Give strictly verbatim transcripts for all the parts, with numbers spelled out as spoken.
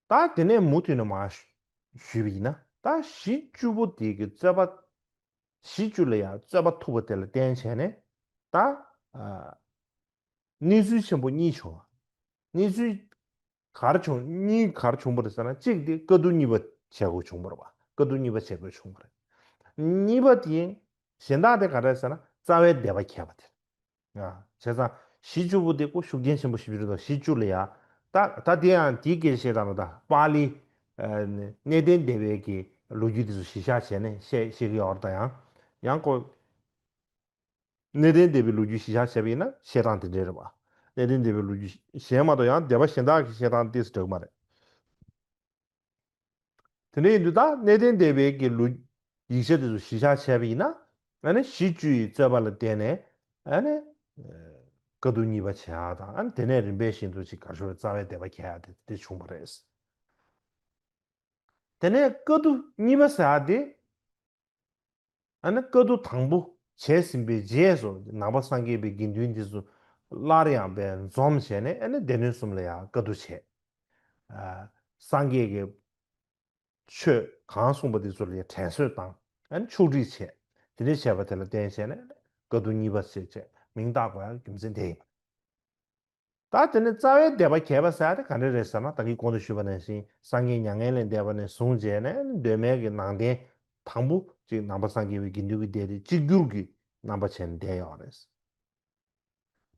ད་དེ་ནས་མུ་མཐུད་ནས་མར་ཞུས་པ་ཡིན་ན། ད་གཞི་བཅུ་པོ་དེ་གི་རྩོད་པ། གཞི་བཅུ་ལ་ཡང་རྩོད་པ་ཐུག་པ་དེ་ལ་བརྟེན་བྱས་ནས། ད་ཨ་གནས་ཚུལ་ཆེན་པོ་གཉིས་བྱུང་བ། གནས་ཚུལ་ག་རེ་བྱུང་། གཉིས་ག་རེ་བྱུང་བ་རེད་ཟེར་ན། གཅིག་དེ་བཀའ་བསྡུ་གཉིས་པ་བྱེད་དགོས་བྱུང་བ་རེད་པ། བཀའ་བསྡུ་གཉིས་པ་བྱེད་དགོས་བྱུང་བ་རེད། གཉིས་པ་དེ་གཞན་དག་དེ་ག་རེ་རེད་ཟེར་ན། རྩ་བའི་སྡེ་པ་གྱེས་པ་དེ་རེད། ཨ། བྱས་ཙང་གཞི་བཅུ་པོ་དེ་ཀོ་ཤུགས་རྐྱེན་ཆེན་པོ་ཞེ་པོ་ཅིག་རེད་དོ། གཞི་བཅུ་ལ་ཡ། ད་ད་དེ་ཡང་དེའི་སྐད་ཆ་བཤད་སྟངས་ལ། ད་པཱ་ལི་ཨ་གནས་བརྟན་སྡེ་པའི་གི་ལོ་རྒྱུས་དེ་ཚོ་གཞི་བཞག་བྱས་ནས་བཤད་བཤད་ཀྱི་ཡོད་རེད། ད་ཡང་ཡང་ཀོ་གནས་བརྟན་སྡེ་པའི་ལོ་རྒྱུས་གཞི་བཞག་བྱས་པ་ཡིན་ན་བཤད་སྟངས་དེ་འདྲ་རེད་པ། གནས་བརྟན་སྡེ་པའི་ལོ་རྒྱུས་གཞན་མ་གཏོགས། ཡང་སྡེ་པ་གཞན་དག་གི་བཤད་སྟངས་ཏོག་ཙམ་འདྲ་གི་མ་རེད། དེ་འདྲ་ཡིན་དུས་ད་གནས་བརྟན་སྡེ་པའི་གི་ལོ་ཡིག་ཆ་དེ་ཚོ་གཞི་བཞག་བྱས་པ་ཡིན་ན། ཨ་ནི་གཞི་བཅུ་ཡི་རྩོད་པ་ལ་བརྟེན་ནས། ཨ་ནི་ཨ་བཀའ་བསྡུ་གཉིས་པ་བྱེད་ཡག་དང་། ཨ་ནི་དེ་ནས་རིམ་པས་བཞིན་དུ་ཅིག་ག་རེ་ཞུ་དགོས་རེད། རྩ་བའི་སྡེ་པ་གྱེས་ཡག་དེ་དེ་བྱུང་བ་རེད། དེ་ནས་བཀའ་བསྡུ་གཉིས་པ་ཟེར་ཡག་དེ། ཨ་ནི་བཀའ་བསྡུ་དང་པོ་བྱས་ཟིན་པའི་རྗེས་སུ། ནང་པ་སངས་རྒྱས་པའི་དགེ་འདུན་འདི་ཚོ་སླར་ཡང་དཔེ་འཛོམས་བྱས་ནས། ཨ་ནི་སྡེ་སྣོད་གསུམ་ལ་ཡང་བཀའ་བསྡུ་བྱས། ཨ་སངས་རྒྱས་ཀྱི་ཆོས་གང་གསུངས་པ་འདི་ཚོ་ལ་ཡང་དྲན་གསོ་བཏང་། ཨ་ནི་ཕྱོགས་སྒྲིག་བྱས། དེ་འདྲ་བྱས་པ་དེ་ལ་བརྟེན་བྱས་ནས་བཀའ་བསྡུ་གཉིས་པ་ཞེས་བྱས་མིང་བཏགས་དགོས་ཡག་རྒྱུ་མཚན་དེ་ཡིན། ད་དེ་ནས་རྩ་བའི་སྡེ་པ་གྱེས་པ་ཟེར་ཡག་དེ་ག་འདྲ་རེད་ཟེར་ན། ད་གིན་གོང་དུ་ཞུས་པ་ནང་བཞིན། སངས་རྒྱས་མྱ་ངན་ལས་འདས་པ་ནས་བཟུང་བྱས་ནས། གདོད་མའི་གི་ནང་བསྟན་དང་པོ་ཅིག་ནང་པ་སངས་རྒྱས་པའི་དགེ་འདུན་གྱི་སྡེ་དེ་གཅིག་གྱུར་གྱི་རྣམ་པ་བྱས་ནས་བསྡད་ཡོད་རེད།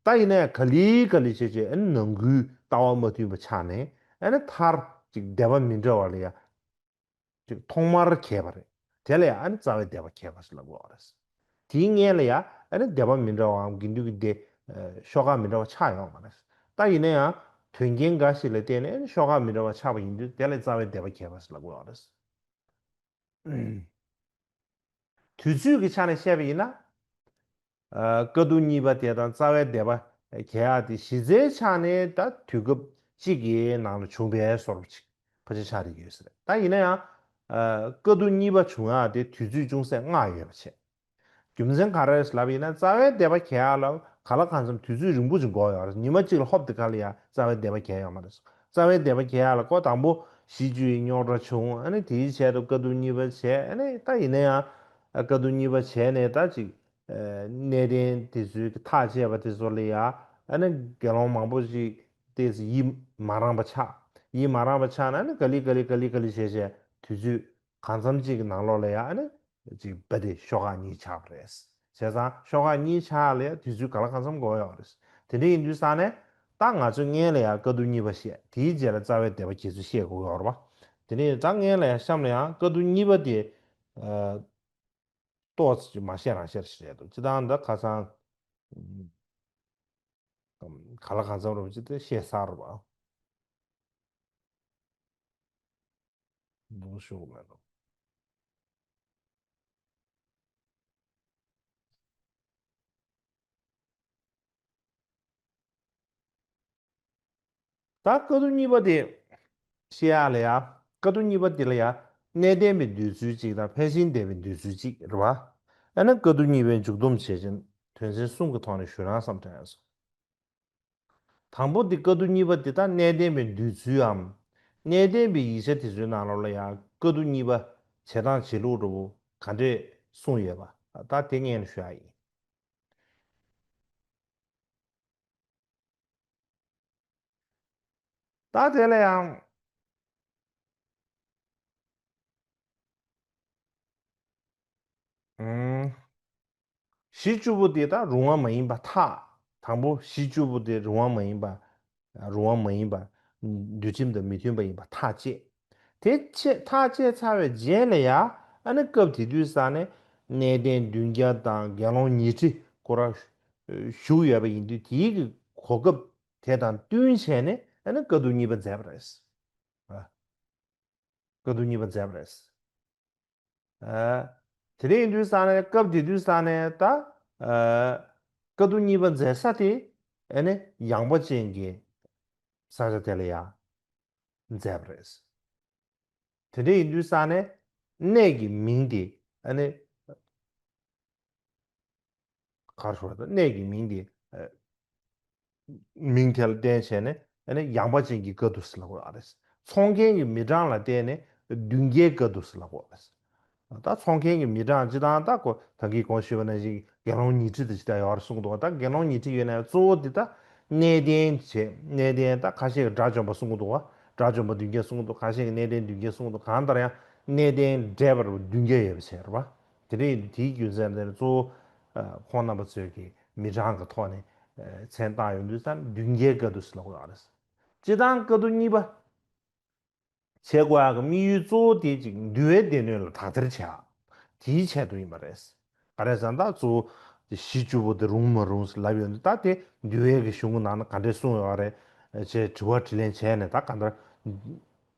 ད་ཡིན་ནའི་ག་ལེ་ག་ལེ་བྱས་བྱས། ཨ་ནི་ནང་ཁུལ་ལྟ་བ་མ་མཐུན་པ་ཆགས་ནས། ཨ་ནི་མཐར་ཅིག་སྡེ་པ་མི་འདྲ་བ་ལ་ཡ་ཅིག་ཐོག་མར་གྱེས་པ་རེད། དེ་ལ་ཡང་ཨ་ནི་རྩ་བའི་སྡེ་པ་གྱེས་པ་ཞེས་ལབ་ཀྱི་ཡོད་རེད། དེའི་སྔོན་ལ་ཡང་ཨ་ནི་སྡེ་པ་མི་འདྲ་བའམ་དགེ་འདུན་གྱི་སྡེ་ཨ་ཤོག་ཁག་མི་འདྲ་བ་ཆགས་ཡོད་མ་རེད། ད་ཡིན་ན་ཡང་དོན་རྐྱེན་འགའ་ཞིག་ལ་བརྟེན་ནས་ཨ་ནི་ཤོག་ཁག་མི་འདྲ་བ་ཆགས་པ་ཡིན་དུས། དེ་ལ་རྩ་བའི་སྡེ་པ་གྱེས་པ་ཞེས་ལབ་ཀྱི་ཡོད་རེད། དུས་ཚོད་ཀྱི་ཆ་ནས་བཤད་པ་ཡིན་ན། ཨ་བཀའ་བསྡུ་གཉིས་པ་དེ་དང་རྩ་བའི་སྡེ་པ་གྱེས་ཡག་དེ་གཞི་རྩའི་ཆ་ནས་ད་དུས་སྐབས་གཅིག་གི་ནང་ལ་བྱུང་བའི་བཟོ་འདྲ་ཅིག་ཕལ་ཆེར་ཆགས་བསྡད་ཀྱི་ཡོད་ས་རེད། ད་ཡིན་ན་ཡང་ཨ་བཀའ་བསྡུ་གཉིས་པ་བྱུང་ཡག་དེ་དུས་ཚོད་ཅུང་ཟད་སྔ་ཡོད་པ་བྱས། རྒྱུ་མཚན་ག་རེ་རེད་ལབ་ཡིན་ན། རྩ་བའི་སྡེ་པ་གྱེས་ཡག་ལ་གང་ལ་གང་འཚམ་དུས་ཚོད་རིང་པོ་ཅིག་འགོར་ཡོད་རེད། ཉི་མ་གཅིག་ལ་ཧོབ་དེ་ག་ལ་ཡ་རྩ་བའི་སྡེ་པ་གྱེས་ཡོད་མ་རེད། རྩ་བའི་སྡེ་པ་གྱེས་ཡག་ལ་ཀོ་དང་པོ་གཞི་བཅུ་ཡི་རྙོག་དྲ་བྱུང་། ཨ་ནི་དེའི་ཆེད་དུ་བཀའ་བསྡུ་གཉིས་པ་བྱས། ཨ་ནི་ད་ཡིན་ན་ཡང་བཀའ་བསྡུ་གཉིས་པ་བྱས་ནས་ད་ཅིག་ཨ་གནས་བརྟན་དེ་ཚོའི་ཐག་བཅད་པ་དེ་ཚོ་ལ་ཡ། ཨ་ནི་དགེ་སློང་མང་པོ་ཅིག་དེ་ཡིད་མ་རངས་པ་ཆགས། ཡིད་མ་རངས་པ་ཆགས་ནས། ཨ་ནི་ག་ལེ་ག་ལེ་ག་ལེ་ག་ལེ་བྱས་བྱས་དུས་ཚོད་གང་འཚམ་ཅིག་གི་ནང་ལོགས་ལ་ཡ། ཨ་ནི་ཅིག་རྦད་དེ་ཤོག་ཁག་གཉིས་ཆགས་པ་རེད། བྱས་ཙང་ཤོག་ཁག་གཉིས་ཆགས་ལ་ཡ་དུས་ཚོད་གང་ལ་གང་འཚམ་འགོར་ཡོད་རེད། དེ་འདྲ་ཡིན་དུས་ཙང་ནས་ད་ང་ཚོས་སྔོན་ལ་ཡ་བཀའ་བསྡུ་གཉིས་པ་བཤད། དེའི་རྗེས་ལ་རྩ་བའི་སྡེ་པ་གྱེས་ཚུལ་བཤད་དགོས་ཡོད་རེད་པ། དེ་ནས་ད་སྔོན་ལ་ཡ་གཤམ་ལ་ཡང་བཀའ་བསྡུ་གཉིས་པ་དེ་ཨ་ཏོག་ཙམ་ཅིག་མ་བཤད་རང་བཤད་ཞིག་རེད་འདུག་སྤྱིར་བཏང་ད་ཁ་སང་གང་ལ་གང་འཚམ་རེད་པ། ཅིག་དེ་བཤད་ཚར་རེད་པ། འདུག་ཤོག་མེད་ནོ། ད་བཀའ་བསྡུ་གཉིས་པ་དེ་བཤད་ཡག་ལ་ཡ། བཀའ་བསྡུ་གཉིས་པ་དེ་ལ་ཡ་གནས་བརྟན་པའི་འདོད་ཚུལ་གཅིག་དང་ཕར་ཕྱིན་བདེན་པའི་འདོད་ཚུལ་གཅིག་རེད་པ། ཨ་ནི་བཀའ་བསྡུ་གཉིས་པའི་མཇུག་སྡོམ་བྱེད་ཅིང་དོན་ཚན་གསུམ་གྱི་ཐོག་ནས་ཞུ་རང་བསམ་དྲན་སོང་། དང་པོ་འདི་བཀའ་བསྡུ་གཉིས་པ་འདི་དག་གནས་བརྟན་པའི་འདོད་ཚུལ་འམ། གནས་བརྟན་པའི་ཡིག་ཆ་དེ་ཚོའི་ནང་ལོགས་ལ་ཡང་བཀའ་བསྡུ་གཉིས་པ་བྱེད་སྟངས་བྱེད་ལུགས་འདྲ་པོ་ག་འདྲས་གསུངས་ཡོད་པ། ད་དེ་སྔོན་ལ་ཞུ་ཡག་ཡིན། ད་དེ་ལ་ཡང་། ཨུམ། གཞི་བཅུ་པོ་དེ་དག་རུང་བ་མ་ཡིན་པ་ཐག། དང་པོ་གཞི་བཅུ་པོ་དེ་རུང་བ་མ་ཡིན་པ། རུང་བ་མ་ཡིན་པ། འདུལ་ཁྲིམས་དང་མི་མཐུན་པ་ཡིན་པ་ཐག་བཅད། དེ་བཅད་ཐག་བཅད་ཚར་བའི་རྗེས་ལ་ཡ། ཨ་ནི་སྐབས་དེ་དུས་ས་ནས་གནས་བརྟན་བདུན་བརྒྱ་དང་དགེ་སློང་ཉི་ཁྲི་ཁོ་རང་བཞུགས་ཡོད་པ་ཡིན་དུས། དེའི་གི་གོ་སྐབས་དེ་དང་བསྟུན་བྱས་ནས། ཨ་ནི་བཀའ་བསྡུ་གཉིས་པ་མཛད་པ་རེད། བཀའ་བསྡུ་གཉིས་པ་མཛད་པ་རེད། ཨ། དེ་འདྲ་ཡིན་དུས་ས་ནས། སྐབས་དེ་དུས་ས་ནས་ད། ཨ། བཀའ་བསྡུ་གཉིས་པ་མཛད་ས་དེ། ཨ་ནི་ཡངས་པ་ཅན་གྱི་ས་ཆ་དེ་ལ་ཡ་མཛད་པ་རེད། དེ་འདྲ་ཡིན་དུས་ས་ནས་གནས་ཀྱི་མིང་དེ། ཨ་ནི་ག་རེ་ཞུ་དགོས་རེད། གནས་ཀྱི་མིང་དེ། ཨ། མིང་དེ་ལ་བརྟེན་བྱས་ནས། ཨ་ནི་ཡངས་པ་ཅན་གྱི་བཀའ་བསྡུ་ཟེར་ལབ་ཀྱི་ཡོད་རེད། ཚོང་མཁན་གྱི་མི་གྲངས་ལ་བལྟས་ནས་བདུན་བརྒྱའི་དཀའ་བསྡུ་ཟེར་ལབ་དགོས་རེད། ད་ཚོང་མཁན་གྱི་མི་གྲངས་སྤྱི་བཏང་ད་ཁོ་ད་གིན་གོང་ཞུས་པ་ནང་བཞིན་དགེ་སློང་ཉི་ཁྲི་དེ་ཅི་ལྟར་ཡོད་རེད་གསུངས་འདུག་ད་དགེ་སློང་ཉི་ཁྲི་ཡོད་ན་ཡང་གཙོ་བོ་འདི་ད་གནས་བརྟན་བྱས། གནས་བརྟན་ད་ཁ་ཤས་ཀྱིས་དགྲ་བཅོམ་པ་གསུང་གི་འདུག་བ། དགྲ་བཅོམ་པ་བདུན་བརྒྱ་གསུང་གི་འདུག་ཁ་ཤས་ཀྱིས་གནས་བརྟན་བདུན་བརྒྱ་གསུང་གི་འདུག་གང་ལྟར་ཡང་གནས་བརྟན་འགྲེལ་པར་བདུན་བརྒྱ་ཡོད་པ་བྱས་རེད་བ། དེ་འདྲ་ཡིན་དུས་དེའི་རྒྱུ་མཚན་དེར་གཙོ་བོ་ཁོང་རྣམ་པ་ཚོས་ཀྱི་མི་གྲངས་ཀྱི་ཐོག་ནས་མཚན་བཏགས་ཡོང་དུས་ཙང་བདུན་བརྒྱའི་དཀའ་བསྡུ་ཟེར་ལབ་ཀྱི་ཡོད་རེད། སྤྱི་བཏང་དཀའ་བསྡུ་གཉིས་པ། བྱེད་དགོས་ཡག་གི་དམིགས་ཡུལ་གཙོ་བོ་དེ་གཅིག་འདུལ་བའི་སྡེ་སྣོད་ལ་དག་ཐེར་བྱེད་ཡག་དེའི་ཆེད་དུ་ཡིན་པ་རེད། ག་རེ་ཟེར་ན་ད་གཙོ་བོ་གཞི་བཅུ་པོ་དེ་རུང་མ་རུང་ཟེར་ལབ་ཡོད་འདུག་ད་དེ་འདུལ་བའི་གི་གཞུང་གི་ནང་ན་ག་འདྲས་གསུངས་ཡོད་རེད་ཅེས་དྲི་བ་དྲིས་ལན་བྱས་ནས་ད་ག་འདྲ་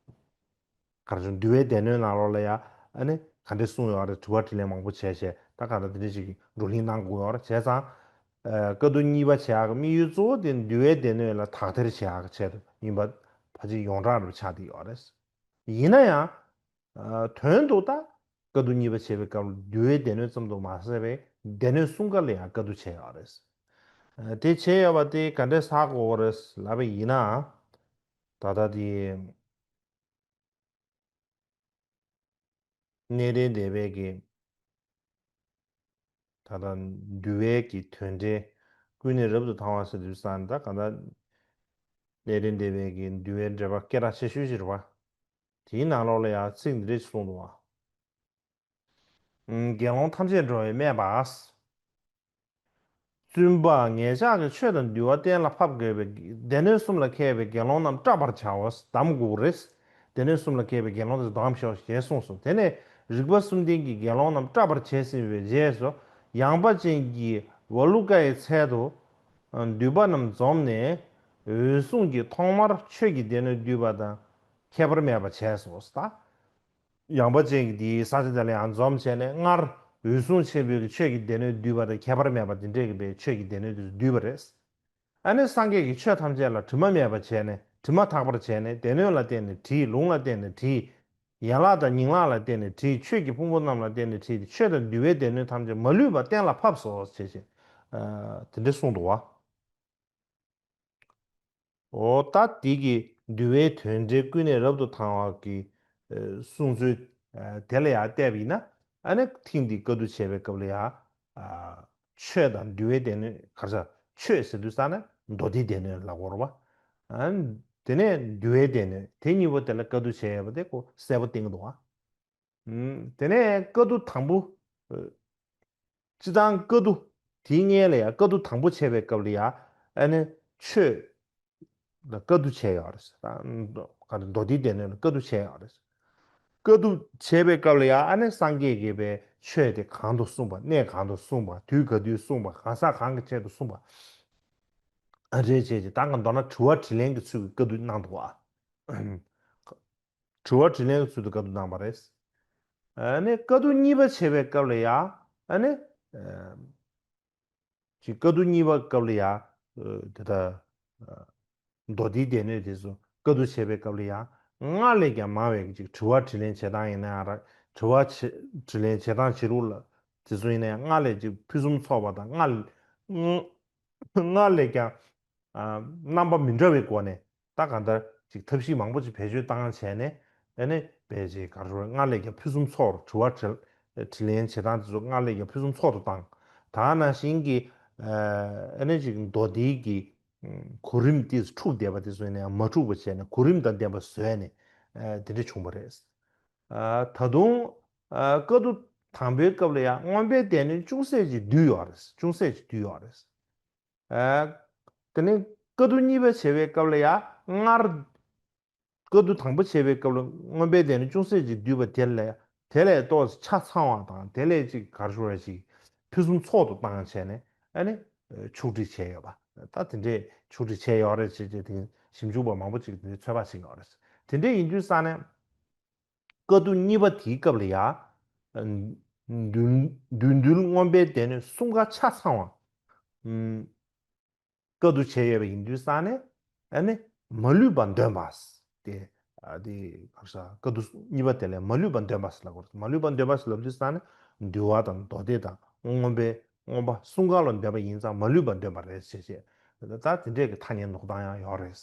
ག་རེ་ཟེར་འདུལ་བའི་སྡེ་སྣོད་ནང་ལོགས་ལ་ཡ་ཨ་ནི་ག་འདྲས་གསུངས་ཡོད་རེད་དྲི་བ་དྲིས་ལན་མང་པོ་བྱས་བྱས་ད་ག་འདྲ་དེ་འདྲས་ཅིག་བགྲོ་གླེང་གནང་དགོས་ཡོད་རེད་བྱས་ཙང་། དཀའ་བསྡུ་གཉིས་པ་བྱེད་ཡག་གི་དམིགས་ཡུལ་གཙོ་བོ་དེ་འདུལ་བའི་སྡེ་སྣོད་ལ་དག་ཐེར་བྱེད་ཡག་གི་ཆེད་དུ་ཡིན་པ་ཕལ་ཆེར་ཡོངས་གྲགས་རུ་ཆགས་བསྡད་ཡོད་རེད། ཡིན་ན་ཡང་དོན་དུ་ད་དཀའ་བསྡུ་གཉིས་པ་བྱེད་པའི་སྐབས་ལ་འདུལ་བའི་སྡེ་སྣོད་ཙམ་དུ་མ་ཟད་པའི་སྡེ་སྣོད་གསུམ་ཀ་ལ་ཡང་དཀའ་བསྡུ་བྱས་ཡོད་རེད། དེ་བྱས་ཡོད་པ་དེ་ག་འདྲས་ཧ་གོ་དགོས་རེད་ལབ་པ་ཡིན་ན། ད་ལྟ་དེ། གནས་བརྟན་སྡེ་པའི་གི། ད་ལྟ་འདུལ་བའི་གི་དོན་འགྲེལ་ཀུན་ནས་རབ་ཏུ་དང་བ་ཟེར་དུས་ཙང་ད་ག་ད། གནས་བརྟན་སྡེ་པའི་གི་འདུལ་བའི་འགྲེལ་པ་སྐད་གྲགས་ཆེ་ཤོས་ཤིག་རེད་བ། དེའི་ནང་ལོགས་ལ་ཡང་ཚིག་འདི་འདྲས་གསུངས་འདུག་བ། དགེ་སློང་ཐམས་ཅད་འགྲོ་བའི་སྨྲས་པ། བཙུན་པ་ངེད་ཅག་གིས་ཆོས་དང་འདུལ་བ་གཏན་ལ་ཕབ་དགོས་པས་སྡེ་སྣོད་གསུམ་ལ་མཁས་པའི་དགེ་སློང་རྣམས་བསྐྲབ་པར་བྱའོ། བསྡམ་དགོས་རེད། སྡེ་སྣོད་གསུམ་ལ་མཁས་པའི་དགེ་སློང་དེ་བསྡམ་ཤོག་ཞེས་གསུངས་སོ། དེ་ནས་རིག་པ་གསུམ་ལྡན་གྱི་དགེ་སློང་རྣམས་བསྐྲབ་པར་བྱས་ཟིན་པའི་རྗེས་སུ་ཡངས་པ་ཅན་གྱི་ཝ་ལུ་ཀ་ཡི་ཚལ་དུ་འདུས་པ་རྣམས་འཛོམས་ནས། འོད་སྲུང་གིས་ཐོག་མར་ཆོས་ཀྱི་སྡེ་སྣོད་བསྡུས་པ་དང་ཁྱད་པར་མེད་པ་བྱས་སོ། ཡངས་པ་ཅན་གྱི་དེའི་ས་ཆ་དེ་ལ་ཡང་འཛོམས་བྱས་ནས་སྔར་འོད་སྲུང་ཆེན་པོའི་ཆོས་ཀྱི་སྡེ་སྣོད་བསྡུས་པ་དང་ཁྱད་པར་མེད་པ་དེ་འདྲས་ཀྱི་པའི་ཆོས་ཀྱི་སྡེ་སྣོད་དེ་ཚོ་བསྡུས་པ་རེད། ཨ་ནི་སངས་རྒྱས་ཀྱིས་ཆོས་ཐམས་ཅད་ལ་དྲི་མ་མེད་པར་བྱས་ནས་དྲི་མ་དག་པར་བྱས་ནས་སྡེ་སྣོད་ལ་བརྟེན་ནས་བྲིས། ལུང་ལ་བརྟེན་ནས་བྲིས། ཡན་ལག་དང་ཉིང་ལག་ལ་བརྟེན་ནས་བྲིས། ཆོས་ཀྱི་ཕུང་པོ་རྣམས་ལ་བརྟེན་ནས་བྲིས་ཏེ་ཆོས་དང་འདུལ་བའི་སྡེ་སྣོད་ཐམས་ཅད་མ་ལུས་པ་གཏན་ལ་ཕབ་སོ་ཞེས་བྱས། དེ་འདྲས་གསུངས་འདུག་བ། འོ་ད་དེ་གི་འདུལ་བའི་དོན་འགྲེལ་ཀུན་ནས་རབ་ཏུ་དང་བ་གི་གསུང་ཚུལ་དེ་ལ་ཡང་བལྟས་པ་ཡིན་ན། ཨ་ནི་ཐེངས་འདིའི་བཀའ་བསྡུ་བྱས་པའི་སྐབས་ལ་ཡང་ཆོས་དང་འདུལ་བའི་སྡེ་སྣོད་ག་རེ་ཟེར། ཆོས་ཟེར་དུས་ཙ་ན་མདོ་སྡེའི་སྡེ་སྣོད་ལ་གོ་རེད་བ། དེ་ནས་འདུལ་བའི་སྡེ་སྣོད་དེ་གཉིས་པོ་དེ་ལ་བཀའ་བསྡུ་བྱས་ཡོད་པ་དེ་ཁོ་གསལ་པོ་བསྟན་གྱི་འདུག་བ། དེ་ནས་བཀའ་བསྡུ་དང་པོ། སྤྱི་བཏང་བཀའ་བསྡུ་དེའི་སྔོན་ལ་ཡང་བཀའ་བསྡུ་དང་པོ་བྱས་པའི་སྐབས་ལ་ཡང་ཨ་ནི་ཆོས་ལ་བཀའ་བསྡུ་བྱས་ཡོད་རེད། ད་མདོ་སྡེའི་སྡེ་སྣོད་ལ་བཀའ་བསྡུ་བྱས་ཡོད་རེད། བཀའ་བསྡུ་བྱས་པའི་སྐབས་ལ་ཡང་ཨ་ནི་སངས་རྒྱས་ཀྱིས་པའི་ཆོས་དེ་གང་དུ་གསུངས་པ། གནས་གང་དུ་གསུངས་པ། དུས་ག་དུས་གསུངས་པ། གང་ཟག་གང་གི་ཆེད་དུ་གསུངས་པ། ཨ་རེད་བྱས་ཀྱི་ད་ག་མདོར་ན་དྲི་བ་དྲིས་ལན་གྱི་ཚུལ་གྱིས་བཀའ་བསྡུ་གནང་འདུག་བ། དྲི་བ་དྲིས་ལན་གྱི་ཚུལ་དུ་བཀའ་བསྡུ་གནང་བ་རེད། ཨ་ནི་བཀའ་བསྡུ་གཉིས་པ་བྱེད་པའི་སྐབས་ལ་ཡང་ཨ་ནི། ཅིག་བཀའ་བསྡུ་གཉིས་པ་སྐབས་ལ་ཡང་དེ་ལྟར་མདོ་སྡེའི་སྡེ་སྣོད་དེ་ཚོ་བཀའ་བསྡུ་བྱེད་པའི་སྐབས་ལ་ཡང་སྔར་ལས་ཀྱང་མང་བའི་ཅིག་དྲི་བ་དྲིས་ལན་བྱེད་སྟངས་ཡིན་ན་ཡང་ར། དྲི་བ་བྱེད་དྲིས་ལན་བྱེད་སྟངས་བྱེད་ལུགས་ལ་དེ་ཚོ་ཡིན་ན་ཡང་སྔར་ལས་ཅིག་ཕུན་སུམ་ཚོགས་པ་དང་སྔར་སྔར་ལས་ཀྱང་རྣམ་པ་མི་འདྲ་བའི་སྒོ་ནས་ད་གང་ལྟར་ཅིག་ཐབས་ཤེས་མང་པོ་ཅིག་བེད་སྤྱོད་བཏང་བྱས་ནས་ཨ་ནི་བེད་ཅིག་ག་རེ་ཟེར། སྔར་ལས་ཀྱང་ཕུན་སུམ་ཚོགས་པར་དྲི་བ་དྲིས་དྲིས་ལན་བྱེད་སྟངས་དེ་ཚོ་སྔར་ལས་ཀྱང་ཕུན་སུམ་ཚོགས་སུ་བཏང་། ད་ནང་བཞིན་གྱི་ཨ་ནི་ཅིག་མདོ་སྡེའི་གི་གོ་རིམ་དེ་འཁྲུགས་བསྡད་པ་དེ་ཚོ་ཡིན་ན་ཡང་མ་འཁྲུགས་པ་བྱས་ནས་གོ་རིམ་དང་ལྡན་པ་བཟོས་ནས་དེ་འདྲ་བྱུང་བ་རེད། ད་དུང་བཀའ་བསྡུ་དང་པོའི་སྐབས་ལ་ཡང་མངོན་པའི་སྡེ་སྣོད་ཅུང་ཟད་ཅིག་བསྡུས་ཡོད་རེད། ཅུང་ཟད་ཅིག་བསྡུས་ཡོད་རེད། དེ་ནས་བཀའ་བསྡུ་གཉིས་པ་བྱེད་པའི་སྐབས་ལ་ཡང་སྔར་བཀའ་བསྡུ་དང་པོ་བྱེད་པའི་སྐབས་ལ་མངོན་པའི་སྡེ་སྣོད་ཅུང་ཟད་ཅིག་བསྡུས་པ་དེ་ལས་དེ་ལས་ཏོག་ཙམ་ཆ་ཚང་བ་དང་དེ་ལས་ཅིག་ག་རེ་ཞུ་བ་ཞིག་ཕུན་སུམ་ཚོགས་སུ་བཏང་བྱས་ནས་ཨ་ནི་ཕྱོགས་སྒྲིག་བྱས་ཡོད་པ། ད་དེ་འདྲས་ཕྱོགས་སྒྲིག་བྱས་ཡོད་རེད་ཅེས་ཅེས་དེ་ཞིབ་འཇུག་པ་མང་པོ་ཅིག་དེ་འདྲའི་ཚོད་དཔག་བྱེད་ཀྱི་ཡོད་རེད། དེ་འདྲས་ཡིན་དུས་ཙང་ནས། བཀའ་བསྡུ་གཉིས་པ་དེའི་སྐབས་ལ་ཡང་། བདུད་བདུད་འདུལ་མངོན་པའི་སྡེ་སྣོད་གསུམ་ཀ་ཆ་ཚང་བ། བཀའ་བསྡུ་བྱས་ཡོད་པ་ཡིན་དུས་ཙང་ནས་ཨ་ནི་མ་ལུས་པ་འདོན་པ། དེ་ཨ་དེ་ག་རེ་ཟེར། བཀའ་བསྡུ་གཉིས་པ་དེ་ལས་མ་ལུས་པ་འདོན་པ་ཟེར་ལབ་དགོས་རེད། མ་ལུས་པ་འདོན་པ་ཟེར་ལབ་དུས་ཙང་ནས་འདུལ་བ་དང་མདོ་སྡེ་དང་མངོན་པའི་མངོན་པ་གསུམ་ཀ་ལ་འདོན་པ་ཡིན་ཙང་མ་ལུས་པ་འདོན་པ་རེད་ཅེས་བྱས། ད་དེ་འདྲས་ཀྱི་ཐ་སྙད་འདོགས་སྟངས་ཡང་ཡོད་རེད།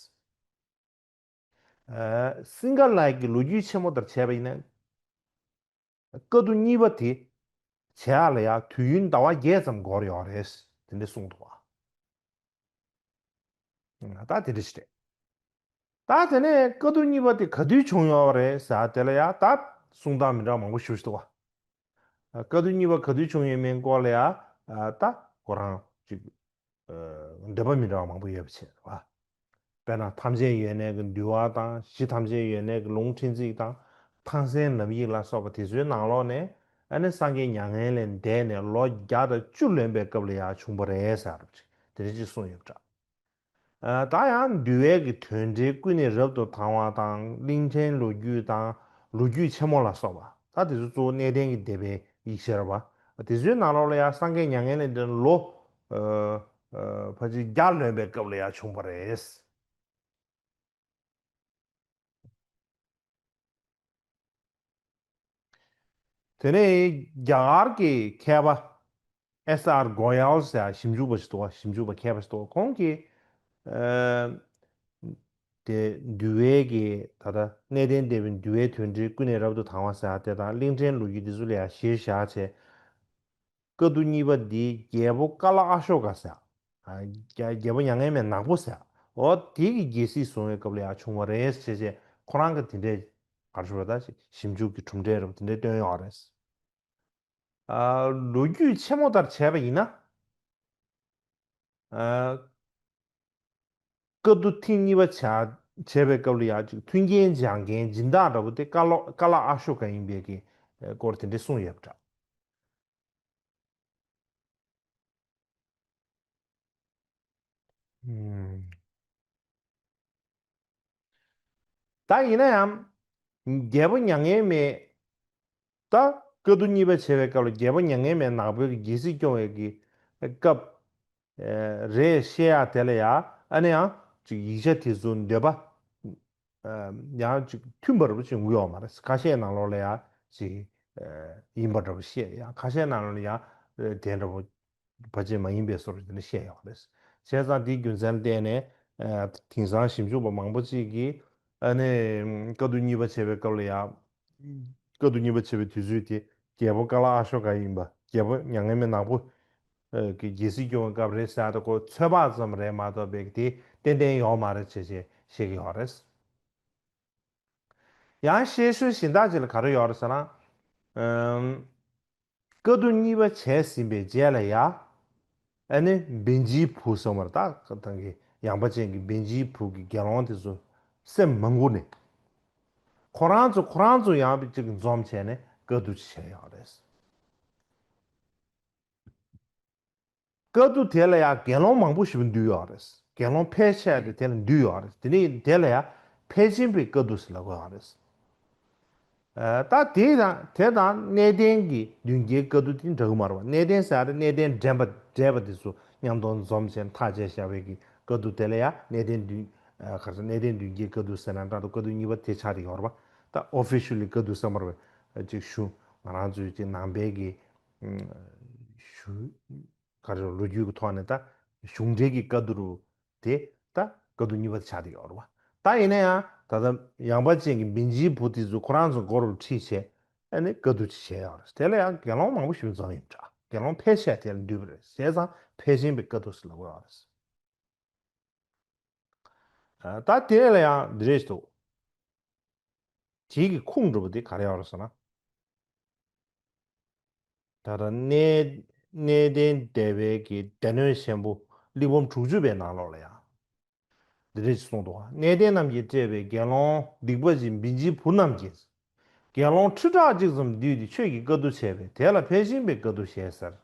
སིང་ག་ལའི་གི་ལོ་རྒྱུས་ཆེན་མོ་ལྟར་བྱས་པ་ཡིན་ན། བཀའ་བསྡུ་གཉིས་པ་དེ་བྱེད་ཡག་ལ་ཡང་དུས་ཡུན་ཟླ་བ་བརྒྱད་ཙམ་འགོར་ཡོད་རེད། དེ་འདྲ་གསུངས་འདུག་བ། ད་དེ་འདྲ་ཞིག་རེད། ད་དེ་ནས་བཀའ་བསྡུ་གཉིས་པ་དེ་ག་དུས་བྱུང་ཡོད་རེད་ཟེར་དེ་ལ་ཡང་ད་གསུང་སྟངས་མི་འདྲ་བ་མང་པོ་ཞིག་འདུག་བ། བཀའ་བསྡུ་གཉིས་པ་ག་དུས་བྱུང་ཡོད་མེད་སྐོར་ལ་ཡང་ད་ཁོ་རང་ཅིག་འདོད་པ་མི་འདྲ་བ་མང་པོ་ཡོད་པ་བྱས་རེད་བ། དཔེར་ན་ཐམས་ཅད་ཡོད་གནས་ཀྱི་འདུལ་བ་དང་། གཞི་ཐམས་ཅད་ཡོད་གནས་ཀྱི་ལུང་ཕྲན་ཚེགས་དང་། ཐང་སན་ནམ་ཡིག་ལ་སོགས་པ་དེ་ཚོའི་ནང་ལོགས་ནས། ཨ་ནི་སངས་རྒྱས་མྱ་ངན་ལས་འདས་ནས་ལོ་བརྒྱ་དང་བཅུ་ལོན་པའི་སྐབས་ལ་ཡང་བྱུང་བ་རེད་ཟེར་བ་དེ་འདྲ་ཅིག་གསུངས་ཡོད་པ་འདྲ། ད་ཡང་འདུལ་བའི་གི་དོན་འགྲེལ་ཀུན་ནས་རབ་ཏུ་དང་བ་དང་། གླིང་ཕྲན་ལོ་རྒྱུས་དང་ལོ་རྒྱུས་ཆེན་མོ་ལ་སོགས་པ། ད་དེ་ཚོ་གཙོ་བོ་གནས་བརྟན་གྱི་སྡེ་པའི་ཡིག་ཆ་རེད་བ། དེ་ཚོའི་ནང་ལོགས་ལ་ཡང་སངས་རྒྱས་མྱ་ངན་ལས་འདས་ལོ། ཨ། ཨ། ཕལ་ཆེར་བརྒྱ་ལོན་པའི་སྐབས་ལ་ཡང་བྱུང་བ་རེད། དེ་ནས་རྒྱ་གར་གྱི་མཁས་པ་ཨེས་ཨར་གོ་ཡལ་ཟེར་ཞིབ་འཇུག་པ་ཞིག་འདུག་བ། ཞིབ་འཇུག་པ་མཁས་པ་ཞིག་འདུག་བ། ཁོང་གིས། ཨ། དེ་འདུལ་བའི་གི་ད་ལྟ་གནས་བརྟན་སྡེ་པའི་འདུལ་བའི་དོན་འགྲེལ་ཀུན་ནས་རབ་ཏུ་དང་བ་ཟེར་དེ་དང་། གླིང་ཕྲན་ལོ་རྒྱུས་འདི་ཚོ་ལ་ཡང་གཞིར་བཞག་བྱས། བཀའ་བསྡུ་གཉིས་པ་འདི་རྒྱལ་པོ་ཀ་ལ་ཨ་ཤོ་ཀ་ཟེར། ཨ། རྒྱ་རྒྱལ་པོ་མྱ་ངན་མེད་ནག་པོ་ཟེར། འོ་དེ་གི་རྒྱལ་སྲིད་བཟུང་བའི་སྐབས་ལ་ཡང་བྱུང་བ་རེད་ཟེར་བྱས། ཁོ་རང་གི་དེ་འདྲའི་ག་རེ་ཞུ་བ། ད་ཞིབ་འཇུག་གི་གྲུབ་འབྲས་རེད་པ། དེ་འདྲའི་བཏོན་ཡོད་རེད། ཨ། ལོ་རྒྱུས་ཆེན་མོ་ལྟར་བྱས་པ་ཡིན་ན། ཨ། བཀའ་བསྡུ་ཐེངས་གཉིས་པ་བྱ་བྱས་པའི་སྐབས་ལ་ཡང་ཅིག་མཐུན་རྐྱེན་སྦྱར་མཁན་སྦྱིན་བདག་འདྲ་པོ་དེ་ཀ་ལོ་ཀ་ལ་ཨ་ཤོ་ཀ་ཡིན་པའི་གི་སྐོར་དེ་འདྲ་གསུངས་ཡོད་པ་འདྲ། ཨུམ། ད་ཡིན་ན་ཡང་རྒྱལ་པོ་མྱ་ངན་མེད། ད་བཀའ་བསྡུ་གཉིས་པ་བྱས་པའི་སྐབས་ལ་རྒྱལ་པོ་མྱ་ངན་མེད་ནག་པོའི་གི་རྒྱལ་སྲིད་སྐྱོང་བའི་གི་སྐབས། ཨ། རེད་བཤད་ཡག་དེ་ལ་ཡང་ཨ་ནི་ཡང་ཅིག་ཡིག་ཆ་དེ་ཚོ་འདོད་པ། ཨ། ཡང་ཅིག་མཐུན་པ་འདྲ་པོ་ཅིག་ཡོང་གི་ཡོད་མ་རེད། ཁ་ཤས་ནང་ལོགས་ལ་ཡང་ཅིག་ཨ། ཡིན་པ་འདྲ་པོ་བཤད། ཡང་ཁ་ཤས་ནང་ལོགས་ལ་ཡང་དེ་འདྲ་པོ་ཕལ་ཆེར་མ་ཡིན་པའི་བཟོ་འདྲ་དེ་འདྲ་བཤད་ཡོད་རེད། བྱས་ཙང་དེའི་རྒྱུ་མཚན་ལ་བརྟེན་ནས། ཨ། དེང་སང་ཞིབ་འཇུག་པ་མང་པོ་ཅིག་གིས་ཨ་ནི་བཀའ་བསྡུ་གཉིས་པ་བྱས་པའི་སྐབས་ལ་ཡང་། བཀའ་བསྡུ་གཉིས་པ་བྱས་པའི་དུས་ཚོད་དེ་རྒྱལ་པོ་ཀ་ལ་ཨ་ཤོ་ཀ་ཡིན་པ། རྒྱལ་པོ་མྱ་ངན་མེད་ནག་པོ། ཨ། གི་རྒྱལ་སྲིད་སྐྱོང་བའི་སྐབས་རེད་ཟེར་ཡག་དེ་ཁོ་ཚོད་དཔག་ཙམ་རེད་མ་གཏོགས་པའི་དེ་ཏན་ཏན་ཡོད་མ་རེད་ཅེས་བཤད་ཀྱི་ཡོད་རེད། ཡང་བཤད་སྲོལ་གཞན་དག་ཅིག་ལ་ག་རེ་ཡོད་རེད་ཟེར་ན། ཨམ། བཀའ་བསྡུ་གཉིས་པ་བྱས་ཟིན་པའི་རྗེས་ལ་ཡ། ཨ་ནི་བན་ཇིའི་བུ་ཟེར་བ་རེད། ད་ད་གི་ཡངས་པ་ཅན་གྱི་བན་ཇིའི་བུ་གི་དགེ་སློང་དེ་ཚོ་སེམས་མ་འགུགས་ནས། ཁོ་རང་ཚོ་ཁོ་རང་ཚོ་ཡང་ཅིག་འཛོམས་བྱས་ནས་བཀའ་བསྡུ་ཅིག་བྱས་ཡོད་རེད། བཀའ་བསྡུ་དེ་ལ་ཡང་དགེ་སློང་མང་པོ་ཞིག་འདུས་ཡོད་རེད། དགེ་སློང་ཕལ་ཆེ་བ་དེ་དེ་ལ་འདུས་ཡོད་རེད། དེ་ནས་དེ་ལ་ཡང་ཕལ་ཆེན་པོའི་བཀའ་བསྡུ་ཟེར་ལབ་ཀྱི་ཡོད་རེད། ཨ། ད་དེ་དང་དེ་དང་གནས་བརྟན་གྱི་མདུན་བསྐྱེད་བཀའ་བསྡུ་དེ་འདྲ་གི་མ་རེད་པ། གནས་བརྟན་ཟེར་ཡག་དེ་གནས་བརྟན་འདྲེན་པ་འདྲེས་པ་དེ་ཚོ་མཉམ་དུ་འཛོམས་བྱས་ཐག་བཅད་བཞག་པའི་གི་བཀའ་བསྡུ་དེ་ལ་ཡང་གནས་བརྟན་མདུན། ཨ། ག་རེ་ཟེར། གནས་བརྟན་མདུན་བསྐྱེད་བཀའ་བསྡུ་ཟེར་ན་འདྲ་འདུག་བཀའ་བསྡུ་གཉིས་པ་དེ་ཆགས་བསྡད་ཡོད་རེད་པ། ད་ཨོ་ཕི་ཤལ་ལི་བཀའ་བསྡུ་ཟེར་མ་རེད་པ། ཅིག་གཞུང་ང་རང་ཚོའི་ཅིག་ནང་པའི་གི་གཞུང་། ག་རེ་ཟེར། ལོ་རྒྱུས་ཀྱི་ཐོག་ནས་ད་གཞུང་འབྲེལ་གྱི་བཀའ་བསྡུ་རུ་དེ་ད་བཀའ་བསྡུ་གཉིས་པ་དེ་ཆགས་བསྡད་ཡོད་རེད་པ། ད་ཡིན་ན་ཡང་ད་ལྟ་ཡངས་པ་ཅན་གྱི་བན་ཇིའི་བུ་དེ་ཚོ་ཁོ་རང་ཚོ་མགོ་རུ་ཁྲིད་བྱས། ཨ་ནི་བཀའ་བསྡུ་ཅིག་བྱས་ཡོད་རེད། དེ་ལ་ཡང་དགེ་སློང་མང་པོ་ཞིག་འཛོམས་ཡོད་པ་འདྲ། དགེ་སློང་ཕལ་ཆེར་དེ་ལ་འདུས་པ་རེད། བྱས་ཙང་ཕལ་ཆེན་པོའི་བཀའ་བསྡུ་ཟེར་ལབ་ཀྱི་ཡོད་རེད། ཨ། ད་དེ་ལ་ཡང་འདི་རེད་འདུག་དེའི་གི་ཁུངས་འདྲ་པོ་དེ་ག་རེ་ཡོད་རེད་ཟེར་ན། ད་ལྟ་གནས་གནས་བརྟན་སྡེ་པའི་གི་སྡེ་སྣོད་ཆེན་པོ་གླེགས་བམ་དྲུག་ཅུ་པའི་ནང་ལོགས་ལ་ཡང་འདི་འདྲ་ཞིག་གསུངས་འདུག་གནས་བརྟན་རྣམས་ཀྱིས་སྤྲད་པའི་དགེ་སློང་སྡིག་པ་ཅན་བན་ཇིའི་བུ་རྣམས་ཀྱིས། དགེ་སློང་ཁྲི་ཕྲག་གཅིག་ཙམ་འདུས་ཏེ་ཆོས་ཀྱི་བཀའ་བསྡུ་བྱས་པས། དེ་ལ་ཕལ་ཆེན་པའི་བཀའ་བསྡུ་ཞེས་ཟེར།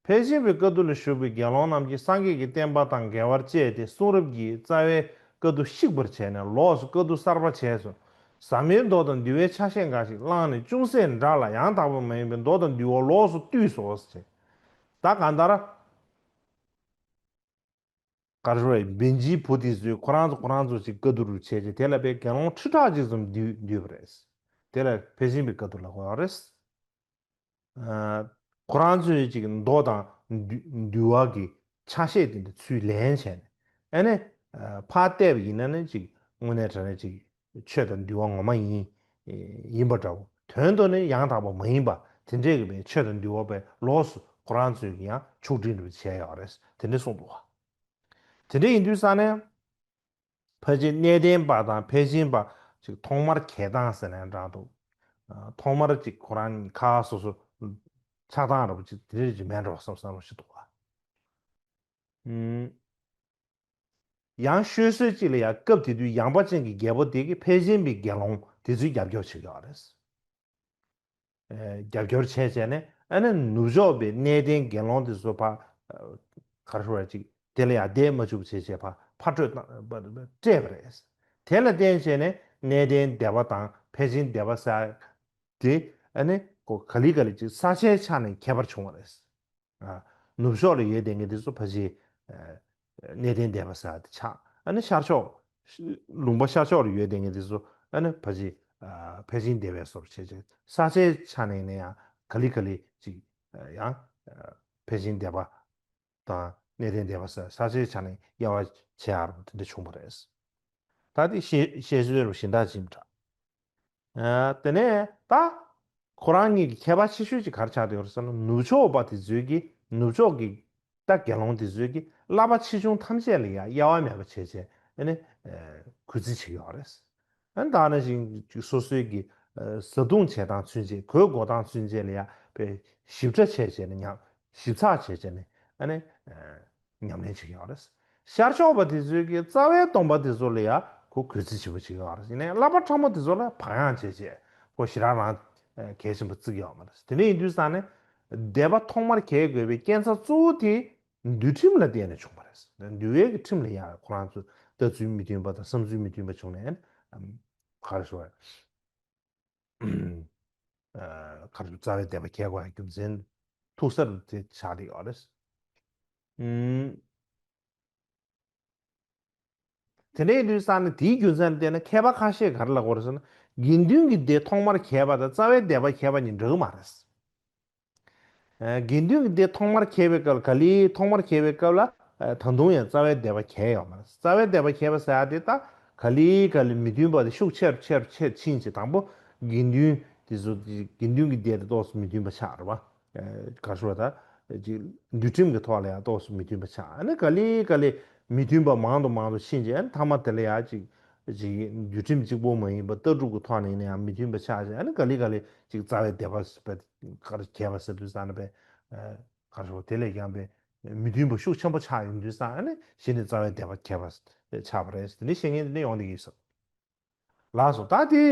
ཕལ་ཆེན་པའི་བཀའ་བསྡུ་ལ་ཞུགས་པའི་དགེ་སློང་རྣམས་ཀྱིས་སངས་རྒྱས་ཀྱི་བསྟན་པ་དང་འགལ་བར་བཅས་ཏེ་གསུང་རབ་ཀྱི་རྩ་བའི་བཀའ་བསྡུ་བཤིག་པར་བྱས་ནས་ལོགས་སུ་བཀའ་བསྡུ་གསར་པ་བྱས་སོ། ཟབ་མོའི་མདོ་དང་འདུལ་བའི་ཆ་ཤས་འགའ་ཞིག་བླངས་ནས་ཅུང་ཟད་འདྲ་ལ་ཡང་དག་པ་མ་ཡིན་པའི་མདོ་དང་འདུལ་བ་ལོགས་སུ་བཏུས་སོ་ཞེས། ད་གང་ལྟར། ག་རེ་ཟེར། བན་ཇིའི་བུ་དེ་ཚོས་ཁོ་རང་ཚོ་ཁོ་རང་ཚོ་ཅིག་བཀའ་བསྡུ་རུ་བྱས་རྗེས་དེ་ལ་དཔེ་དགེ་སློང་ཁྲི་ཕྲག་གཅིག་ཙམ་འདུས་འདུས་པ་རེད། དེ་ལ་ཕལ་ཆེན་པའི་བཀའ་བསྡུ་ལབ་ཀྱི་ཡོད་རེད། ཨ། ཁོ་རང་ཚོས་ཅིག་མདོ་དང་འདུལ་འདུལ་བ་གི་ཆ་ཤས་དེ་འདྲ་ཚུར་ལེན་བྱས་ནས། ཨ་ནི། ཨ། ཕར་བལྟས་པ་ཡིན་ན་ནི་ཅིག་དངོས་གནས་དྲང་གནས་ཅིག་ ཆོས་དང་འདུལ་བ་ངོ་མ་ཡིན་ཡིན་པ་འདྲ་བོ། དོན་དུ་ནི་ཡང་དག་པ་མ་ཡིན་པ་དེ་འདྲས་ཀྱི་པའི་ཆོས་དང་འདུལ་བ་པའི་ལོགས་སུ་ཁོ་རང་ཚོས་ཀྱི་ཡང་ཕྱོགས་སྒྲིག་འདྲ་བོ་བྱས་ཡོད་རེད། དེ་འདྲས་གསུངས་འདུག་བ། དེ་འདྲས་ཡིན་དུས་ཙང་ནས། ཕལ་ཆེར་གནས་བརྟན་པ་དང་ཕལ་ཆེན་པ་ཅིག་ཐོག་མར་གྱེས་སྟངས་ཟེར་ནས་འདྲ་འདུག་ཨ། ཐོག་མར་ཅིག་ཁོ་རང་གཉིས་ཁ་སོ་སོ་ཆགས་སྟངས་འདྲ་པོ་ཅིག་དེ་འདྲས་ཅིག་མེད་འགྲོ་བསམ་བསམ་རོགས་ཞིག་འདུག་ཨ། ཨུམ། ཡང་ཤོད་སྲོལ་ཅིག་ལ་ཡང་སྐབས་དེ་དུས་ཡངས་པ་ཅན་གྱི་རྒྱལ་པོ་དེ་གིས་ཕལ་ཆེན་པའི་དགེ་སློང་དེ་ཚོའི་རྒྱབ་སྐྱོར་བྱེད་ཀྱི་ཡོད་རེད། ཨེ། རྒྱབ་སྐྱོར་བྱས་བྱས་ནས་ཨ་ནི་ནུབ་ཕྱོགས་པའི་གནས་བརྟན་དགེ་སློང་དེ་ཚོ་ཕ། ཨ། ག་རེ་ཞུ་བ་ཅིག་དེ་ལ་ཡང་བསྡད་མ་བཅུག་བྱས་བྱས་ཕ་ཕར་སྤྲོད་བཏང་སྤྲད་པ་རེད། དེ་ལ་བརྟེན་བྱས་ནས་གནས་བརྟན་སྡེ་པ་དང་ཕལ་ཆེན་སྡེ་པ་ཟེར་དེ་ཨ་ནི་ཁོ་ག་ལེ་ག་ལེ་ཅིག་ས་ཆའི་ཆ་ནས་ཁྱད་པར་བྱུང་བ་རེད། ཨ། ནུབ་ཕྱོགས་ལ་ཡོད་བསྡད་མཁན་དེ་ཚོ་ཕལ་ཆེར་ཨ། གནས་བརྟན་སྡེ་པ་ཟེར་དེ་ཆགས། ཨ་ནི་ཤར་ཕྱོགས། ལུང་པ་ཤར་ཕྱོགས་ལ་ཡོད་བསྡད་མཁན་དེ་ཚོ་ཨ་ནི་ཕལ་ཆེར་ཨ། ཕལ་ཆེན་སྡེ་པའི་བཟོ་འདྲ་བྱས་བྱས། ས་ཆའི་ཆ་ནས་ཡིན་ན་ཡང་ག་ལེ་ག་ལེ་ཅིག་ཨ། ཡང་ཨ། ཕལ་ཆེན་སྡེ་པ་དང་གནས་བརྟན་སྡེ་པ་ཟེར་ས་ཆའི་ཆ་ནས་དབྱེ་བ་ཕྱེ་ཡག་དེ་འདྲ་བྱུང་བ་རེད། ད་དེ་བཤད་བཤད་སྲོལ་གཞན་དག་ཅིག་ཡིན་པ་འདྲ། ཨ། དེ་ནས་ད་ཁོ་རང་གཉིས་ཀྱི་ཁྱད་པར་ཆེ་ཤོས་ཅིག་ག་རེ་ཆགས་བསྡད་ཡོད་རེད་ཟེར་ན། ནུབ་ཕྱོགས་པ་དེ་ཚོས་ཀྱིས་ནུབ་ཕྱོགས་ཀྱི་ད་དགེ་སློང་དེ་ཚོས་ཀྱིས་བསླབ་པ་ཆེ་ཆུང་ཐམས་ཅད་ལ་ཡང་དབྱེ་བ་མེད་པ་བྱས་བྱས་ཨ་ནི་ཨ། གུས་བརྩི་བྱེད་ཀྱི་ཡོད་རེད། ཨ་ནི་ད་ནང་བཞིན་སོ་སོའི་གི་ཨ། བཟའ་བཏུང་བྱེད་སྟངས་ཚུན་ཆད། གོས་གོན་སྟངས་ཚུན་ཆད་ལ་ཡང་དཔེ་ཞིབ་ཕྲ་བྱས་བྱས་ནས་ཉམས་ཞིབ་ཚགས་བྱས་བྱས་ནས་ཨ་ནི་ཨ། ཉམས་ལེན་བྱེད་ཀྱི་ཡོད་རེད། ཤར་ཕྱོགས་པ་དེ་ཚོས་ཀྱི་རྩ་བའི་སྟོན་པ་དེ་ཚོ་ལ་ཡང་ཁོ་གུས་བརྩི་ཆེན་པོ་བྱེད་ཀྱི་ཡོད་རེད། ཡིན་ནའི་བསླབ་པ་ཕྲ་མོ་དེ་ཚོ་ལ་བག་ཡངས་བྱས་བྱས་ཁོ་ཞེ་དྲག་རང་གལ་ཆེན་པོ་བརྩི་གི་ཡོད་མ་རེད། དེ་འདྲ་ཡིན་དུས་ཙང་ནས་སྡེ་པ་ཐོག་མར་གྱེས་དགོས་པའི་རྐྱེན་རྩ་གཙོ་བོ་དེ་འདུལ་ཁྲིམས་ལ་བརྟེན་ནས་བྱུང་བ་རེད། འདུལ་བའི་གི་ཁྲིམས་ལ་ཡང་ཁོ་རང་ཚོ་ལྟ་ཚུལ་མི་མཐུན་པ་དང་བསམ་ཚུལ་མི་མཐུན་པ་བྱུང་ནས་ག་རེ་ཞུ་བ། ཨ། ག་རེ་རྩ་བའི་སྡེ་པ་གྱེས་དགོས་ཡ་རྒྱུ་མཚན་ཐུག་ས་རུ་དེ་ཆགས་བསྡད་ཡོད་རེད། ཨུམ། དེ་འདྲ་ཡིན་དུས་ཙང་ནས་དེའི་རྒྱུ་མཚན་ལ་བརྟེན་ནས་མཁས་པ་ཁ་ཤས་ག་རེ་ལབ་ཀྱི་ཡོད་རེད་ཟེར་ན། དགེ་འདུན་གྱི་སྡེ་ཐོག་མར་གྱེས་པ་དང་རྩ་བའི་སྡེ་པ་གྱེས་པ་གཉིས་འདྲ་གི་མ་རེད། ཨ། དགེ་འདུན་གྱི་སྡེ་ཐོག་མར་གྱེས་པའི་སྐབས་ལ། ག་ལེ་ཐོག་མར་གྱེས་པའི་སྐབས་ལ་ཨ། ད་དུང་ཡང་རྩ་བའི་སྡེ་པ་གྱེས་ཡོད་མ་རེད། རྩ་བའི་སྡེ་པ་གྱེས་པ་ཟེར་ཡ་དེ་ད་ག་ལེ་ག་ལེ་མི་མཐུན་པ་དེ་ཤུགས་ཆེ་རུ་ཆེ་རུ་ཆེ་རུ་ཕྱིན་བྱས། དང་པོ་དགེ་འདུན་དེ་ཚོ་དགེ་འདུན་གྱི་སྡེ་དེ་ཏོག་ཙམ་མི་མཐུན་པ་ཆགས་རེད་པ། ཨ། ག་རེ་ཞུ་བ་ད་ཅིག་འདུལ་ཁྲིམས་ཀྱི་ཐོག་ལ་ཡང་ཏོག་ཙམ་མི་མཐུན་པ་ཆགས། ཨ་ནི་ག་ལེ་ག་ལེ་མི་མཐུན་པ་མང་དུ་མང་དུ་ཕྱིན་བྱས། ཨ་ནི་མཐའ་མ་དེ་ལ་ཡང་ཅིག་ཅིག་འདུལ་ཁྲིམས་གཅིག་པོ་མ་ཡིན་པ་ལྟ་གྲུབ་ཀྱི་ཐོག་ནས་ཡིན་ན་ཡང་མི་མཐུན་པ་ཆགས་བྱས། ཨ་ནི་ག་ལེ་ག་ལེ་ཅིག་རྩ་བའི་སྡེ་པ་ག་རེ་གྱེས་པ་ཟེར་དུས་ཙང་ནས་པས། ཨ། ག་རེ་ཞུ་བ། དེ་ལས་ཀྱང་པས་མི་མཐུན་པ་ཤུགས་ཆེན་པོ་ཆགས་ཡོང་དུས་ཙང་། ཨ་ནི་གཞི་ནས་རྩ་བའི་སྡེ་པ་གྱེས་པ་ཆགས་པ་རེད། དེ་འདྲའི་བཤད་མཁན་དེ་འདྲ་ཡོང་བསྡད་ཀྱི་ཡོད་ས། ལགས་སོ། ད་དེ་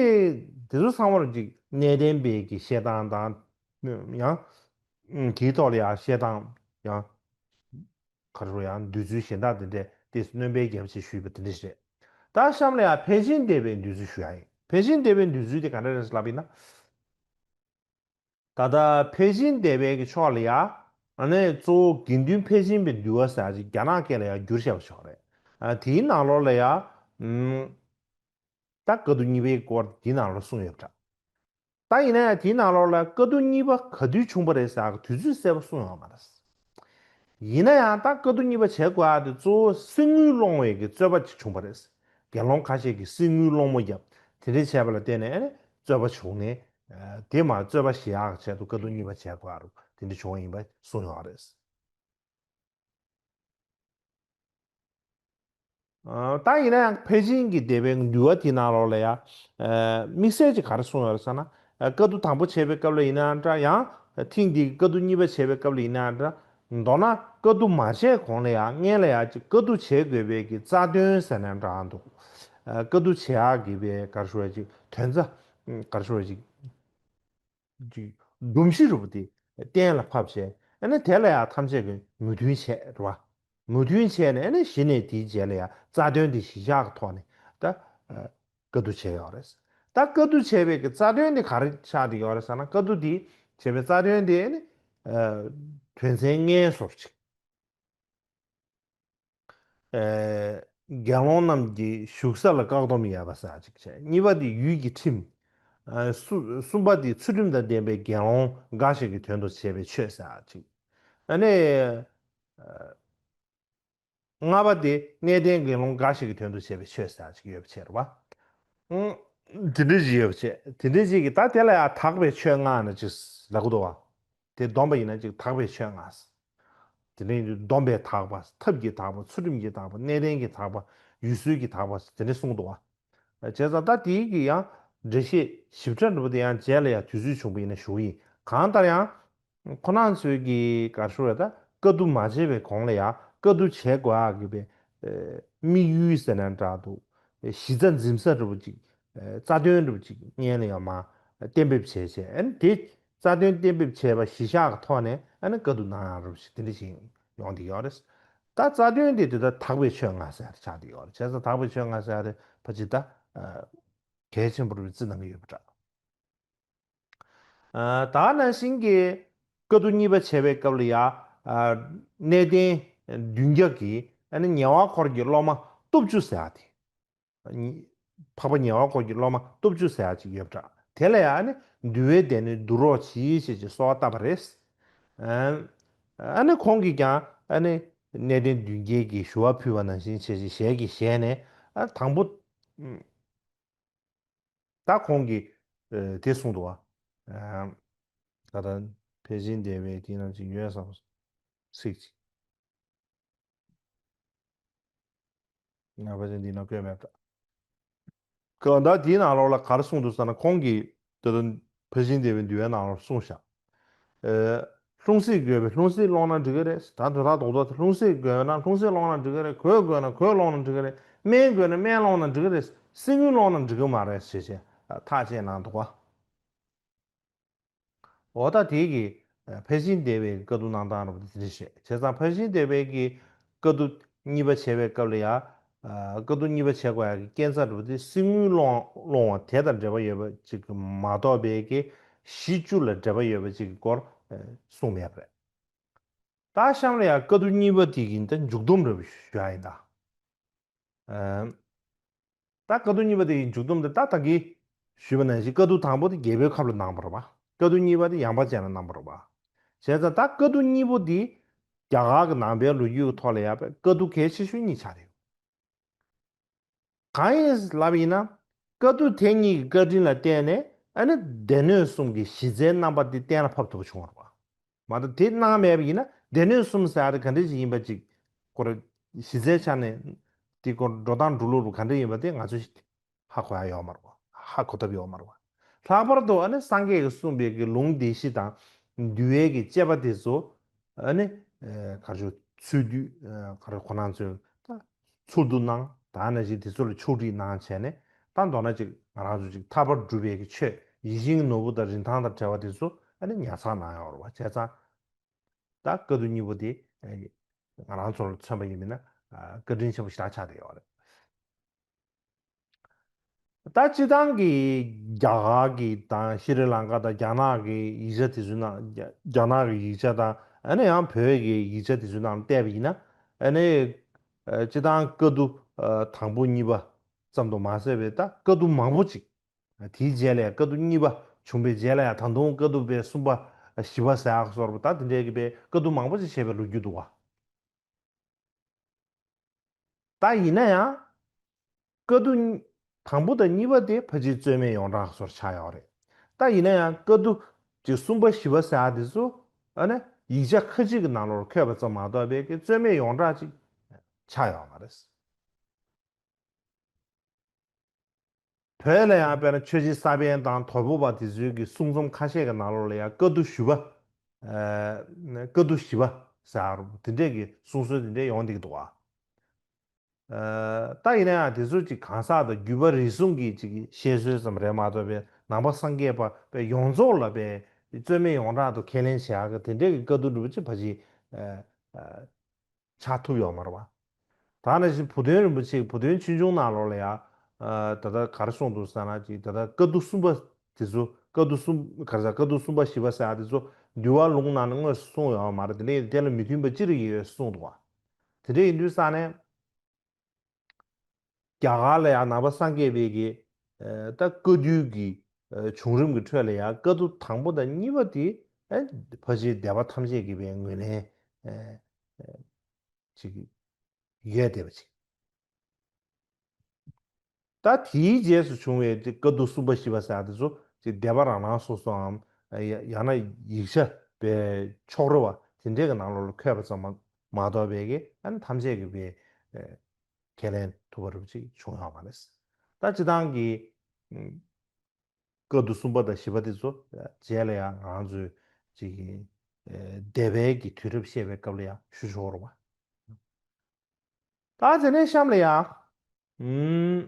དེ་ཚོ་ཚང་མར་ཅིག་གནས་བརྟན་པའི་གི་བཤད་སྟངས་དང་། ཡང་དེའི་ཐོག་ལ་ཡང་བཤད་སྟངས་ཡང་ག་རེ་ཡང་འདོད་ཚུལ་གཞན་དག་དེ་འདྲས་ཏོག་ཙམ་སྣོན་པའི་རྒྱབ་ཆེ་ཞུས་པ་དེ་འདྲ་ཞིག་རེད། ད་གཤམ་ལ་ཡང་ཕལ་ཆེན་སྡེ་པའི་འདོད་ཚུལ་ཞུ་ཡ་ཡིན། ཕལ་ཆེན་སྡེ་པའི་འདོད་ཚུལ་དེ་ག་འདྲ་རེད་ལབ་ཡིན་ན། ད་ལྟ་ཕལ་ཆེན་སྡེ་པའི་གི་ཕྱོགས་ལ་ཡ། ཨ་ནི་གཙོ་བོ་དགེ་འདུན་ཕལ་ཆེན་པའི་འདུལ་བ་ཟེར་ཅིག་རྒྱ་ནག་སྐད་ལ་ཡ་བསྒྱུར་བྱས་པ་ཞིག་རེད། ཨ། དེའི་ནང་ལོགས་ལ་ཡ། ཨུམ། ད་བཀའ་བསྡུ་གཉིས་པའི་སྐོར་དེའི་ནང་ལོགས་གསུངས་ཡོད་པ་འདྲ། ད་ཡིན་ན་ཡང་དེའི་ནང་ལོགས་ལ་བཀའ་བསྡུ་གཉིས་པ་ག་དུས་བྱུང་བ་རེད་ཟེར་གི་དུས་ཚོད་གསལ་པོ་གསུངས་ཡོད་མ་རེད། ཡིན་ན་ཡང་ད་བཀའ་བསྡུ་གཉིས་པ་བྱེད་དགོས་ཡག་དེ་གཙོ་བོ་གསེར་དངུལ་སློང་བའི་གི་རྩོད་པ་ཅིག་བྱུང་བ་རེད། དགེ་སློང་ཁ་ཤས་ཀྱིས་གསེར་དངུལ་སློང་མོ་བརྒྱབ། དེ་འདྲ་བྱས་པ་ལ་བརྟེན་ནས་ཨ་ནི་རྩོད་པ་བྱུང་ནས། ཨ། དེ་མར་རྩོད་པ་ཞི་ཡག་གི་ཆེད་དུ་བཀའ་བསྡུ་གཉིས་པ་བྱེད་དགོས་ཡག་དེ་འདྲ་བྱུང་བ་ཡིན་པ་གསུངས་ཡོད་རེད། ཨ། ད་ཡིན་ན་ཡང་ཕལ་ཆེན་གྱི་སྡེ་པའི་འདུལ་བ་དེའི་ནང་ལོགས་ལ་ཡང་། ཨ། དམིགས་བསལ་གྱི་ག་རེ་གསུངས་ཡོད་རེད་ཟེར་ན། ཨ། བཀའ་བསྡུ་དང་པོ་བྱེད་པའི་སྐབས་ལ་ཡིན་ན་འདྲ། ཡང་ཐེངས་འདིའི་བཀའ་བསྡུ་གཉིས་པ་བྱེད་པའི་སྐབས་ལ་ཡིན་ན་འདྲ། མདོར་ན་བཀའ་བསྡུ་མ་བྱས་གོང་ལ་ཡང་སྔོན་ལ་ཡང་ཅིག་བཀའ་བསྡུ་བྱེད་དགོས་པའི་གི་རྩ་དོན་ཟེར་ནའང་འདྲ་འདུག་ཨ། བཀའ་བསྡུ་བྱེད་ཡག་གི་པའི་ག་རེ་ཞུ་བ་ཅིག་དོན་རྩ། ག་རེ་ཞུ་བ་ཅིག་ཅིག་སྒྲོམ་གཞི་རུ་དེ་གཏན་ལ་ཕབ་བྱས། ཨ་ནི་དེ་ལ་ཡང་ཐམས་ཅད་ཀྱིས་མོས་མཐུན་བྱས་རེད་བ། མོས་མཐུན་བྱས་ནས་ཨ་ནི་གཞི་ནས་དེའི་རྗེས་ལ་ཡང་རྩ་དོན་དེ་གཞི་བཞག་གི་ཐོག་ནས་ད། ཨ། བཀའ་བསྡུ་བྱས་ཡོད་རེད། ད་བཀའ་བསྡུ་བྱས་པའི་གི་རྩ་དོན་དེ་ག་རེ་ཆགས་བསྡད་ཡོད་རེད་ཟེར་ན། བཀའ་བསྡུ་དེ་བྱས་པའི་རྩ་དོན་དེ་ཨ་ནི། ཨ། དོན་ཚན་ལྔའི་བཟོ་འདྲ་ཅིག་ཨེ། དགེ་སློང་རྣམས་ཀྱི་བཞུགས་ས་ལ་བཀག་སྡོམ་ཡོད་པ་ཟེར་ཅིག་བྱས། གཉིས་པ་དེ་ཡུལ་གྱི་ཁྲིམས། ཨ། གསུ་གསུམ་པ་དེ་ཚུལ་ཁྲིམས་དང་ལྡན་པའི་དགེ་སློང་འགའ་ཞིག་གི་དོན་དུ་བྱས་པའི་ཆོས་ཟེར་ཅིག་ཨ་ནི། ཨ། ལྔ་པ་དེ་གནས་བརྟན་དགེ་སློང་འགའ་ཞིག་གི་དོན་དུ་བྱས་པའི་ཆོས་ཟེར་ཅིག་ཡོད་པ་བྱས་རེད་བ། ཨང་། དེ་འདྲ་ཞིག་ཡོད་པ་བྱས། དེ་འདྲ་ཞིག་གིས་ད་དེ་ལ་ཡང་དག་པའི་ཆོས་ལྔ་ནི་ཅིག་ལབ་གི་འདུག་བ། དེ་བསྡོམས་པ་ཡིན་ན་ཅིག་དག་པའི་ཆོས་ལྔ། དེ་ནས་སྡོམ་པས་དག་པ། ཐབས་ཀྱིས་དག་པ། ཚུལ་ཁྲིམས་ཀྱིས་དག་པ། གནས་བརྟན་གྱིས་དག་པ། ཡུལ་སྲོལ་གྱིས་དག་པ། དེ་འདྲ་གསུངས་འདུག་བ། བྱས་ཙང་ད་དེའི་གི་ཡང་འགྲེལ་བཤད་ཞིབ་ཕྲ་འདྲ་པོ་དེ་ཡང་རྗེས་ལ་ཡང་དུས་ཚོད་བྱུང་པ་ཡིན་ན་ཞུ་གི་ཡིན། གང་ལྟར་ཡང་ཁོ་རང་ཚོའི་གི་ག་རེ་ཞུ་རེད། ད་བཀའ་བསྡུ་མ་བྱས་པའི་གོང་ལ་ཡང་བཀའ་བསྡུ་བྱེད་དགོས་ཡག་གི་པའི་དམིགས་ཡུལ་ཟེར་ན་འདྲ་འདུག་གཞི་རྩ་འཛིན་ས་འདྲ་པོ་ཅིག་རྩ་དོན་འདྲ་པོ་ཅིག་སྔོན་ལ་ཡང་མ་གཏན་འབེབས་བྱས་བྱས། ཨ་ནི་དེ་རྩ་དོན་གཏན་འབེབས་བྱས་པ་གཞི་བཞག་གི་ཐོག་ནས་ཨ་ནི་བཀའ་བསྡུ་གནང་ཡག་འདྲ་པོ་ཞིག་དེ་འདྲ་ཞིག་ཡོང་བསྡད་ཡོད་རེད། ད་རྩ་དོན་དེ་དེ་ལྟར་དག་པའི་ཆོས་ལྔ་ཟེར་ཡག་དེ་ཆགས་བསྡད་ཡོད་རེད། བྱས་ཙང་དག་པའི་ཆོས་ལྔ་ཟེར་ཡག་དེ་ཕལ་ཆེར་ད་གལ་ཆེན་པོ་རེད་བརྩི་གནང་གི་ཡོད་པ་འདྲ། ད་ག་ནང་བཞིན་གྱི་བཀའ་བསྡུ་གཉིས་པ་བྱས་པའི་སྐབས་ལ་ཡང་གནས་བརྟན་བདུན་བརྒྱ་གི་ཨ་ནི་ཉེ་བར་འཁོར་གྱི་སློབ་མ་སྟོབས་བཅུ་ཟེར་ཡག་དེ། འཕགས་པ་ཉེ་བར་འཁོར་གྱི་སློབ་མ་སྟོབས་བཅུ་ཟེར་ཡག་ཅིག་ཡོད་པ་འདྲ། དེ་ལ་ཡང་ཨ་ནི་འདུལ་བའི་སྡེ་སྣོད་བསྡུ་རོགས་གྱིས་ཞེས་ཀྱི་གསོལ་བ་བཏབ་པ་རེད། ཨ་ནི་ཁོང་གིས་ཀྱང་ཨ་ནི་གནས་བརྟན་བདུན་བརྒྱད་ཀྱི་ཞུ་བ་ཕུལ་བ་ནང་བཞིན་བྱས་ཞེས་ཞལ་གྱིས་བཞེས་ནས། ཨ་དང་པོ། ད་ཁོང་གིས་ཨ་དེ་གསུངས་འདུག་བ། ཨ་ད་ལྟ་ཕལ་ཆེར་འདས་པའི་དེ་ནང་ཅིག་ཡོད་བསམ། ཚིག་ཅིག་ང་ཕལ་ཆེར་འདི་ནང་བཀོད་མེད་པ། གང་ལྟར་དེའི་ནང་ལོགས་ལ་ག་རེ་གསུངས་འདུག་ཟེར་ན། ཁོང་གིས་ད་ལྟ་ཕལ་ཆེར་འདས་པའི་འདུལ་བའི་ནང་ལོགས་གསུངས་ཤག་ཨེ། ལྷུང་བཟེད་དགོས་པས་ལྷུང་བཟེད་སློང་ན་འགྲིག་གི་རེད། ད་དོན་དག་རྡོག་རྡོག་དེ་ལྷུང་བཟེད་དགོས་ན་ལྷུང་བཟེད་སློང་ན་འགྲིག་གི་རེད། གོས་དགོས་ན་གོས་སློང་ན་འགྲིག་གི་རེད། སྨན་དགོས་ན་སྨན་སློང་ན་འགྲིག་གི་རེད། གསེར་དངུལ་སློང་ན་འགྲིག་གི་མ་རེད་ཞེས་བྱས་ཐག་བཅད་གནང་འདུག་བ། འོ་ད་དེ་གི་ཕལ་ཆེར་འདས་པའི་བཀའ་བསྡུ་གནང་སྟངས་འདྲ་པོ་དེ་འདྲ་བཤད། བྱས་ཙང་ཕལ་ཆེར་འདས་པའི་གི་བཀའ་བསྡུ་གཉིས་པ་བྱས་པའི་སྐབས་ལ་ཡང་། ཨ་བཀའ་བསྡུ་གཉིས་པ་བྱེད་དགོས་ཡག་གི་རྐྱེན་རྩ་འདྲ་པོ་དེ་གསེར་དངུལ་སློང་སློང་བ་དེ་དང་འབྲེལ་བ་ཡོད་པ་ཅིག་མ་གཏོགས་པའི་གི་གཞི་བཅུ་ལ་འབྲེལ་བ་ཡོད་པ་ཅིག་གི་སྐོར་ཨ་གསུངས་མེད་པ་རེད། ད་གཤམ་ལ་ཡང་བཀའ་བསྡུ་གཉིས་པ་དེ་གི་ད་མཇུག་སྡོམ་འདྲ་པོ་ཞུ་ཡག་ཡིན་ད། ཨ་ད་བཀའ་བསྡུ་གཉིས་པ་དེ་ཡི་མཇུག་སྡོམ་དེ་ད་ད་གིན་ཞུས་པ་ནང་བཞིན། བཀའ་བསྡུ་དང་པོ་དེ་རྒྱལ་པོའི་ཁབ་ལ་གནང་བ་རེད་པ། བཀའ་བསྡུ་གཉིས་པ་དེ་ཡངས་པ་ཅན་ལ་གནང་བ་རེད་པ། བྱས་ཙང་ད་བཀའ་བསྡུ་གཉིས་པོ་དེ་རྒྱ་གར་གྱི་ནང་པའི་ལོ་རྒྱུས་ཀྱི་ཐོག་ལ་ཡང་བཀའ་བསྡུ་གལ་ཆེ་ཤོས་གཉིས་ཆགས་ཡོད། གང་ཡིན་ལབ་ཡིན་ན། བཀའ་བསྡུ་དེ་གཉིས་ཀྱི་བཀའ་དྲིན་ལ་བརྟེན་ནས་ཨ་ནི་སྡེ་སྣོད་གསུམ་གྱི་གཞི་རྩའི་རྣམ་པ་དེ་གཏན་ལ་ཕབ་ཐུབ་པ་བྱུང་བ་རེད་པ། མ་གཏོགས་དེ་གནང་མེད་པ་ཡིན་ན། སྡེ་སྣོད་གསུམ་ཟེར་ཡག་དེ་ག་འདྲ་ཞིག་ཡིན་པ་ཅིག་སྐོར། གཞི་རྩའི་ཆ་ནས་དེ་སྐོར་འགྲོ་སྟངས་འགྲོ་ལུགས་རུ་ག་འདྲ་ཡིན་པ་དེ་ང་ཚོས་ཧ་གོ་ཡག་ཡོད་མ་རེད་པ། ཧ་གོ་ཐབས་ཡོད་མ་རེད་པ། ལྷག་པར་དུ་ཨ་ནི་སངས་རྒྱས་ཀྱིས་གསུངས་པའི་གི་ལུང་སྡེ་བཞི་དང་འདུལ་བའི་གི་བཅས་པ་དེ་ཚོ་ཨ་ནི་ཨ་ག་རེ་ཞུ། ཚུལ་དུ་ཨ་ག་རེ་ཁོ་རང་ཚོས་ད་ཚུལ་དུ་གནང་། ད་ནང་བཞིན་དེ་ཚོ་ལ་ཕྱོགས་སྒྲིག་གནང་བྱས་ནས། ད་མདོར་ན་ཅིག་ང་རང་ཚོ་ཅིག་ཐར་པར་སྒྲུབ་པའི་གི་ཆོས་ཡིད་བཞིན་གྱི་ནོར་བུ་དང་རིན་ཐང་དང་བྲལ་བ་དེ་ཚོ་ཨ་ནི་ཉར་ཚགས་གནང་ཡོད་རེད་པ། བྱས་ཙང་ད་བཀའ་བསྡུ་གཉིས་པོ་དེ་ཨ་ནི་ང་རང་ཚོ་ལ་མཚོན་པ་ཡིན་པ་ཡིན་ན་ཨ་བཀའ་དྲིན་ཆེན་པོ་ཞེ་དྲག་ཆགས་བསྡད་ཡོད་རེད། ད་སྤྱིར་བཏང་གི་རྒྱ་གར་གྱི་དང་ཤྲི་ལངྐ་དང་རྒྱ་ནག་གི་ཡིག་ཆ་དེ་ཚོའི་ནང་། རྒྱ་རྒྱ་ནག་གི་ཡིག་ཆ་དང་ཨ་ནི་ཡང་བོད་ཀྱི་ཡིག་ཆ་དེ་ཚོའི་ནང་བལྟས་པ་ཡིན་ན། ཨ་ནི་ཨ་སྤྱིར་བཏང་བཀའ་བསྡུ་ཨ་དང་པོ་གཉིས་པ་ཙམ་དུ་མ་ཟད་པའི་ད་བཀའ་བསྡུ་མང་པོ་ཅིག་དེའི་རྗེས་ལ་ཡང་བཀའ་བསྡུ་གཉིས་པ་བྱུང་བའི་རྗེས་ལ་ཡང་ད་དུང་བཀའ་བསྡུ་པའི་གསུམ་པ་བཞི་པ་ཟེར་ཡག་སོགས་པ་ད་དེ་འདྲའི་གི་པའི་བཀའ་བསྡུ་མང་པོ་ཅིག་བྱས་པའི་ལོ་རྒྱུས་འདུག་བ། ད་ཡིན་ན་ཡང་བཀའ་བསྡུ་གཉིས་དང་པོ་དང་གཉིས་པ་དེ་ཕལ་ཆེར་རྩོད་མེད་ཡོངས་གྲགས་སོར་ཆགས་ཡོད་རེད། ད་ཡིན་ན་ཡང་བཀའ་བསྡུ་ཅིག་གསུམ་པ་བཞི་པ་ཟེར་ཡག་དེ་ཚོ་ཨ་ནི་ཡིག་ཆ་ཁ་ཅིག་གི་ནང་ལོགས་འཁོད་པ་ཙམ་མ་གཏོགས་པའི་གི་རྩོད་མེད་ཡོངས་གྲགས་ཅིག་ཆགས་ཡོད་མ་རེད། བོད་ལ་ཡང་དཔེར་ན་ཆོས་རྗེ་ས་པཎ་དང་དོལ་པོ་པ་དེ་ཚོའི་གི་གསུང་རྩོམ་ཁ་ཤས་ཀྱི་ནང་ལོགས་ལ་ཡང་བཀའ་བསྡུ་བཞི་པ། ཨ་བཀའ་བསྡུ་བཞི་པ་ཟེར་དེ་འདྲས་ཀྱི་གསུང་སྲོལ་དེ་འདྲས་ཡོང་བསྡད་ཀྱི་འདུག་བ། ཨ་ད་ཡིན་ན་ཡང་དེ་ཚོ་ཅིག་གང་ཟག་དང་བརྒྱུད་པ་རིགས་གསུམ་གྱི་ཅིག་བཤད་སྲོལ་ཙམ་རེད་མ་གཏོགས་པའི་ནང་པ་སངས་རྒྱས་པ་པའི་ཡོངས་རྫོགས་ལ་པའི་རྩོད་མེད་ཡོངས་གྲགས་དུ་ཁས་ལེན་བྱེད་ཡག་གི་དེ་འདྲས་ཀྱི་བཀའ་བསྡུ་འདྲ་པོ་ཅིག་ཕལ་ཆེར་ཨ་ཨ་ཆགས་ཐུབ་ཡོད་མ་རེད་བ། ད་ནང་བཞིན་བུ་སྟོན་རིན་པོ་ཆེས་བུ་སྟོན་ཆོས་འབྱུང་ནང་ལོགས་ལ་ཡང་། ཨ་ད་ལྟ་ག་རེ་གསུངས་འདུག་ཟེར་ན་ཅིག་ད་ལྟ་བཀའ་བསྡུ་གསུམ་པ་དེ་ཚོ། བཀའ་བསྡུ་གསུམ་ག་རེ་ཟེར། བཀའ་བསྡུ་གསུམ་པ་བཞི་པ་ཟེར་ཡག་དེ་ཚོ་འདུལ་བ་ལུང་ནང་ནས་དངོས་སུ་གསུངས་ཡོད་མ་རེད། དེ་འདྲ་ཡིན་དེ་ལ་མོས་མཐུན་པ་ཅི་རིགས་ཡོད་གསུངས་འདུག་བ། དེ་འདྲ་ཡིན་དུས་ཙང་ནས། རྒྱ་གར་ལ་ཡང་ནང་པ་སངས་རྒྱས་པའི་གི་ཨ་ད་བཀའ་བསྡུའི་གི་ཨ་བྱུང་རིམ་གྱི་ཁྲོད་ལ་ཡང་བཀའ་བསྡུ་དང་པོ་དང་གཉིས་པ་དེ་ཨ་ཕལ་ཆེར་སྡེ་པ་ཐམས་ཅད་ཀྱི་པའི་ངོས་ལེན་ཨ་ཨ་ཅིག་ཡོད་བསྡད་པ་ཅིག། ད་དེའི་རྗེས་སུ་བྱུང་བའི་དེ་བཀའ་བསྡུ་གསུམ་པ་བཞི་པ་ཟེར་ཡ་དེ་ཚོ་ཅིག་སྡེ་པ་རང་རང་སོ་སོའམ་ཡ་ཡང་ན་ཡིག་ཆ་པའི་ཕྱོགས་རེ་བ་དེ་འདྲའི་གི་ནང་ལོགས་ལ་འཁོད་པ་ཙམ་མ་གཏོགས་པའི་གི་ཨ་ནི་ཐམས་ཅད་ཀྱི་པའི་ཁས་ལེན་ཐུབ་པ་རུ་ཅིག་བྱུང་ཡོད་མ་རེད། ད་སྤྱི་བཏང་གི་བཀའ་བསྡུ་གསུམ་པ་དང་བཞི་པ་དེ་ཚོ་རྗེས་ལ་ཡང་ང་ཚོས་ཅིག་སྡེ་པའི་གི་དུས་རབས་བཤད་པའི་སྐབས་ལ་ཡང་ཞུ་ཆོག་རེད་བ། ད་དེ་ནས་གཤམ་ལ་ཡང་ཨུམ།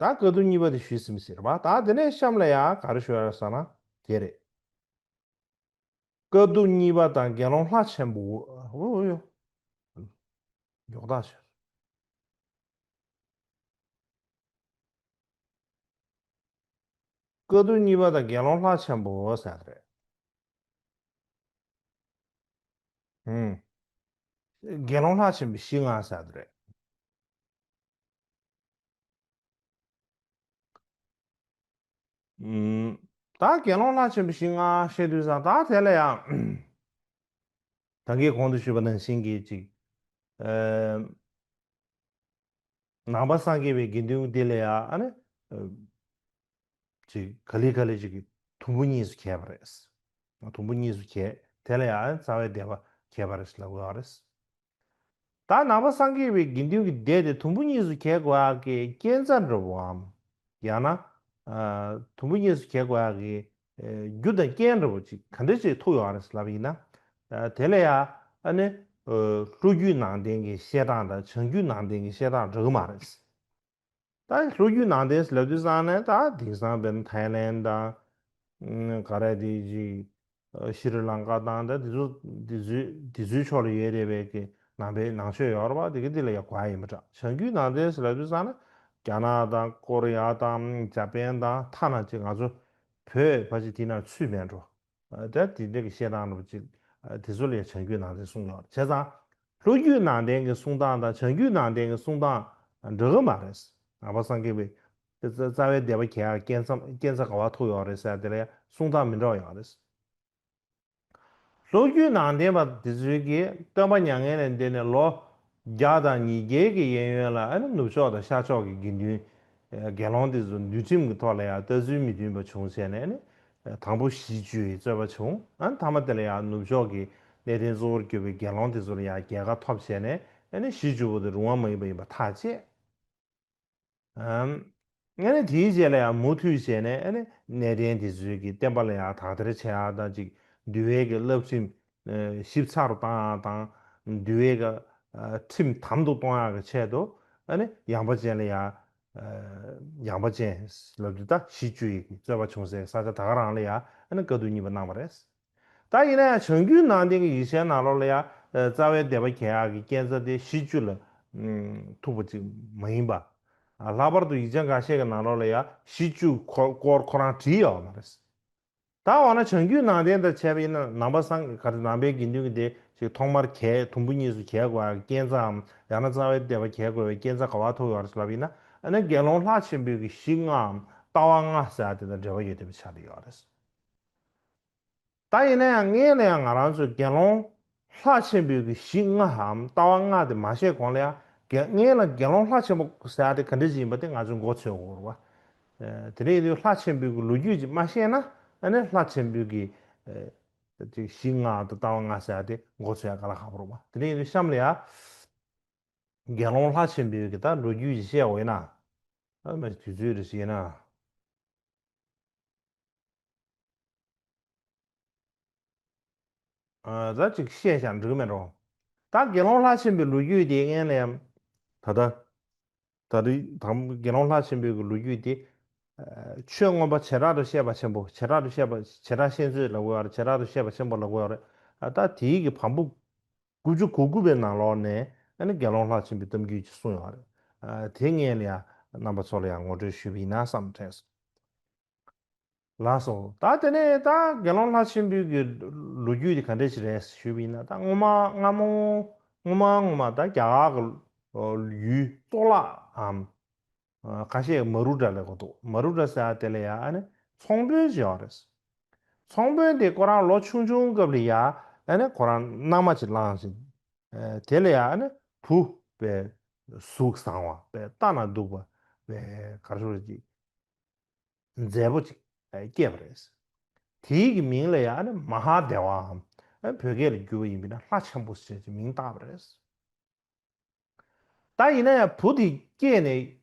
ད་བཀའ་བསྡུ་གཉིས་པ་དེ་ཞུས་ཟིན་པ་ཟེར་བ། ད་དེ་ནས་གཤམ་ལ་ཡང་ག་རེ་ཞུ་ཡ་ཟེར་ན་དེ་རེད། བཀའ་བསྡུ་གཉིས་པ་དང་དགེ་སློང་ལྷ་ཆེན་པོ། འོ་ཡོ། མགྱོགས་དག་ཆེ། བཀའ་བསྡུ་གཉིས་པ་དང་དགེ་སློང་ལྷ་ཆེན་པོ་ཟེར་རེད། ཨུམ། དགེ་སློང་ལྷ་ཆེན་པོའི་གཞི་ལྔ་ཟེར་རེད། ཨུམ། ད་དགེ་སློང་ལྷ་ཆེན་པོའི་གཞི་ལྔ་བཤད་དུས་ཙང་ད་དེ་ལ་ཡང་ད་གིན་གོང་དུ་ཞུས་པ་ནང་བཞིན་གྱི་ཅིག་ཨ། ནང་པ་སངས་རྒྱས་པའི་དགེ་འདུན་འདི་ལ་ཡང་ཨ་ནི་ཅིག་ག་ལེ་ག་ལེ་ཅིག་དུམ་བུ་གཉིས་སུ་གྱེས་པ་རེད། དུམ་བུ་གཉིས་སུ་གྱེས། དེ་ལ་ཡང་རྩ་བའི་སྡེ་པ་གྱེས་པ་རེད་ལབ་དགོས་པ་རེད། ད་ནང་པ་སངས་རྒྱས་པའི་དགེ་འདུན་གྱི་སྡེ་དེ་དུམ་བུ་གཉིས་སུ་གྱེས་དགོས་ཡག་གི་རྐྱེན་རྩ་འདྲ་བོའམ། ཡང་ན། ཨ། དུམ་བུ་གཉིས་སུ་གྱེས་དགོས་ཡག་གི་ཨ། རྒྱུ་དང་རྐྱེན་འདྲ་བོ་ཅིག་ག་འདྲ་ཅིག་ཐུག་ཡོད་རེད་ལབ་ཡིན་ན། ཨ། དེ་ལ་ཡང་ཨ་ནི། ཨ། ལྷོ་རྒྱུད་ནང་བསྟན་གྱི་བཤད་སྟངས་དང་བྱང་རྒྱུད་ནང་བསྟན་གྱི་བཤད་སྟངས་འདྲ་གི་མ་རེད། ད་ལྷོ་རྒྱུད་ནང་བསྟན་ལབ་དུས་ཙང་ནས་ད་དེང་སང་དཔེར་ན་ཐའི་ལན་དང་། ཨ། ག་རེ་དེ་ཅིག་ཨ། ཤྲི་ལང་ཀ་དང་ད་དེ་ཚོ་དེ་ཚོའི་དེ་ཚོའི་ཕྱོགས་ལ་ཡོད་རེད་པའི་གི་ནང་པའི་ནང་ཆོས་ཡོད་རེད་པ། དེ་གི་དེ་ལ་ཡང་གོ་ཡ་ཡིན་པ་འདྲ། བྱང་རྒྱུད་ནང་བསྟན་ཟེར་ལབ་དུས་ཙང་ན་རྒྱ་ནག་དང་ཀོ་རི་ཡ་དང་ཇ་པན་དང་ཐ་ན་ཅིག་ང་ཚོ་བོད་ཕལ་ཆེར་དེ་ནང་ཚུད་མེད་འགྲོ། ཨ། ད་དེ་འདྲ་གི་བཤད་སྟངས་འདྲ་པོ་ཅིག་ཨ། དེ་ཚོ་ལ་ཡང་བྱང་རྒྱུད་ནང་བསྟན་གསུངས་ཡོད་རེད། བྱས་ཙང་ལྷོ་རྒྱུད་ནང་བསྟན་གི་གསུང་སྟངས་དང་བྱང་རྒྱུད་ནང་བསྟན་གི་གསུང་སྟངས་འདྲ་གི་མ་རེད། ནང་པ་སངས་རྒྱས་པའི་རྩ་རྩ་བའི་སྡེ་པ་གྱེས་ཡག་རྐྱེན་རྩ་རྐྱེན་རྩ་ག་པར་ཐུག་ཡོད་རེད་ཟེར་དེ་ལ་ཡང་གསུང་སྟངས་མི་འདྲ་བ་ཡོད་རེད། ལྷོ་རྒྱུད་ནང་བསྟན་པ་དེ་ཚོའི་གི་སྟོན་པ་མྱ་ངན་ལས་འདས་ནས་ལོ་བརྒྱ་དང་ཉིས་བརྒྱའི་གི་གཡས་གཡོན་ལ་ཨ་ནི་ནུབ་ཕྱོགས་དང་ཤར་ཕྱོགས་ཀྱི་དགེ་འདུན་དགེ་སློང་དེ་ཚོ་འདུལ་ཁྲིམས་ཀྱི་ཐོག་ལ་ཡང་ལྟ་ཚུལ་མི་མཐུན་པ་བྱུང་བྱས་ནས་ཨ་ནི་དང་པོ་གཞིས་བཅུ་ཡི་རྩོད་པ་བྱུང་། ཨ་ནི་མཐའ་མ་དེ་ལ་ཡང་ནུབ་ཕྱོགས་ཀྱི་གནས་བརྟན་གཙོ་བོར་གྱུར་པའི་དགེ་སློང་དེ་ཚོ་ལ་ཡང་རྒྱལ་ཁ་ཐོབ་བྱས་ནས་ཨ་ནི་གཞིས་བཅུ་པོ་དེ་རུང་བ་མ་ཡིན་པ་ཡིན་པ་ཐག་བཅད། ཨ་ནི་དེའི་རྗེས་ལ་ཡང་མུ་མཐུད་བྱས་ནས་ཨ་ནི་གནས་བརྟན་དེ་ཚོའི་གི་བསྟན་པ་ལ་ཡང་དག་ཐེར་བྱེད་ཡག་དང་ཅིག་འདུལ་བའི་གི་བསླབ་ཁྲིམས་ཞིབ་ཚགས་རུ་བཏང་ཡག་དང་འདུལ་བའི་གི་ཁྲིམས་དམ་དུ་གཏོང་ཡག་གི་ཆེད་དུ་ཨ་ནི་ཡངས་པ་ཅན་ལ་ཡང་ཡངས་པ་ཅན་ལབ་དུས་ད་གཞིས་བཅུ་ཡི་གི་རྩོད་པ་བྱུང་སའི་ས་ཆ་ད་ག་རང་ལ་ཡང་ཨ་ནི་བཀའ་བསྡུ་གཉིས་པ་གནང་བ་རེད། ད་ཡིན་ན་ཡང་བྱང་རྒྱུད་ནང་བསྟན་གྱི་ཡིག་ཆའི་ནང་ལོགས་ལ་ཡང་རྩ་བའི་སྡེ་པ་གྱེས་ཡག་གི་རྐྱེན་རྩ་དེ་གཞིས་བཅུ་ལ་ཐུག་པ་ཅིག་མ་ཡིན་པ། ལྷག་པར་དུ་ཡིག་ཆ་འགའ་ཤས་ཀྱི་ནང་ལོགས་ལ་ཡང་གཞིས་བཅུ་སྐོར་ཁོ་རང་བྲིས་ཡོད་མ་རེད། ད་འོ་ན་བྱང་རྒྱུད་ནང་བསྟན་དང་བྱས་པ་ཡིན་ན་ནང་པ་སངས་ག་རེ་ནང་པའི་དགེ་འདུན་གྱི་སྡེ་ཞིག་ཐོག་མར་གྱེས་དུམ་བུ་གཉིས་སུ་གྱེས་དགོས་ཡག་གི་རྐྱེན་རྩའམ་ཡང་ན་རྩ་བའི་སྡེ་པ་གྱེས་དགོས་པའི་རྐྱེན་རྩ་ག་པར་ཐུག་ཡོད་རེད་ལབ་ཡིན་ན་ཨ་ནི་དགེ་སློང་ལྷ་ཆེན་པོའི་གི་གཞི་ལྔའམ་ལྟ་བ་ལྔ་ཟེར་ཡག་དེ་དང་འབྲེལ་བ་ཡོད་བསྡད་པ་ཆགས་བསྡད་ཡོད་རེད། ད་ཡིན་ན་ཡང་སྔོན་ལ་ཡང་ང་རང་ཚོས་དགེ་སློང་ལྷ་ཆེན་པོའི་གི་གཞི་ལྔའམ་ལྟ་བ་ལྔ་དེ་མ་བཤད་གོང་ལ་ཡང་དགེ་སྔོན་ལ་དགེ་སློང་ལྷ་ཆེན་པོ་ཟེར་ཡག་དེ་ག་འདྲ་ཅིག་ཡིན་པ་དེ་ང་ཚོས་མགོ་ཚོས་དགོས་རེད་བ། ཨ། དེ་འདྲ་ཡིན་དུས་ལྷ་ཆེན་པོའི་གི་ལོ་རྒྱུས་ཅིག་མ་ཤེས་ན་ཨ་ནི་ལྷ་ཆེན་པོའི་གི་ཨ་ཅིག་གཞི་ལྔ་དང་ལྟ་བ་ལྔ་ཟེར་ཡག་དེ་མགོ་ཚོས་ཡག་དཀའ་ལས་ཁག་པོ་རེད་བ། དེ་འདྲ་ཡིན་དུས་གཤམ་ལ་ཡང་དགེ་སློང་ལྷ་ཆེན་པོའི་གི་ད་ལོ་རྒྱུས་ཅིག་བཤད་དགོས་ཡིན་ན། ཨ་མ་དུས་ཚོད་རེ་ཞིག་ཡིན་ན། ཨ། ད་ཅིག་བཤད་བཞག་འགྲིག་མེད་འགྲོ། ད་དགེ་སློང་ལྷ་ཆེན་པོའི་ལོ་རྒྱུས་དེ་སྔོན་ལ་ཡང་། ད་ལྟ། ད་རེས་དང་དགེ་སློང་ལྷ་ཆེན་པོའི་གི་ལོ་རྒྱུས་དེ། ཨ། ཆོས་མངོན་པ་བྱེ་བྲག་ཏུ་བཤད་པ་ཆེན་པོ། བྱེ་བྲག་ཏུ་བཤད་པ། བྱེ་བྲག་བཤད་མཛོད་ལབ་དགོས་ཡོད་རེད། བྱེ་བྲག་ཏུ་བཤད་པ་ཆེན་པོ་ལབ་དགོས་ཡོད་རེད། ཨ། ད་དེའི་གི་བམ་པོ་དགུ་བཅུ་གོ་དགུ་པའི་ནང་ལོགས་ནས་ཨ་ནི་དགེ་སློང་ལྷ་ཆེན་པོའི་གཏམ་རྒྱུད་ཅིག་གསུངས་ཡོད་རེད། ཨ། དེ་སྔོན་ལ་ཡང་རྣམ་པ་ཚོ་ལ་ཡང་ངོ་སྤྲོད་ཞུས་པ་ཡིན་ན་བསམ་དྲན་སོང་། ལགས་སོ། ད་དེ་ནས་ད་དགེ་སློང་ལྷ་ཆེན་པོའི་གི་ལོ་རྒྱུས་དེ་ག་འདྲ་ཞིག་རེད་ཞུས་པ་ཡིན་ན། ད་སྔོན་མ་སྔ་མོ་སྔོན་མ་སྔོན་མ་ད་རྒྱ་གར་གི་ཡུལ་གཙུག་ལག་གམ། ཁ་ཤས་མ་རུ་ཏྲ་ལབ་ཀྱི་འདུག་མ་རུ་ཏྲ་ཟེར་ཡག་དེ་ལ་ཡང་ཨ་ནི་ཚོང་དཔོན་ཅིག་ཡོད་རེད། ཚོང་དཔོན་དེ་ཁོ་རང་ལོ་ཆུང་ཆུང་སྐབས་ལ་ཡང་ཨ་ནི་ཁོ་རང་མནའ་མ་ཅིག་བླངས་ཤིང་། དེ་ལ་ཡང་ཨ་ནི་བུ་ པའི་གཟུགས་བཟང་བ་པའི་ལྟ་ན་སྡུག་པ་པའི་གར་ཤོར་ཅིག་མཛེས་པོ་ཅིག་སྐྱེས་པ་རེད། དེའི་གི་མིང་ལ་ཡང་ཨ་ནི་མ་ཧཱ་དེ་ཝའམ་བོད་སྐད་ལ་བསྒྱུར་བ་ཡིན་པ་ན་ལྷ་ཆེན་པོ་ཞེས་ཀྱི་མིང་བཏགས་པ་རེད། ད་ཡིན་ན་ཡང་བུ་དེ་སྐྱེས་ནས་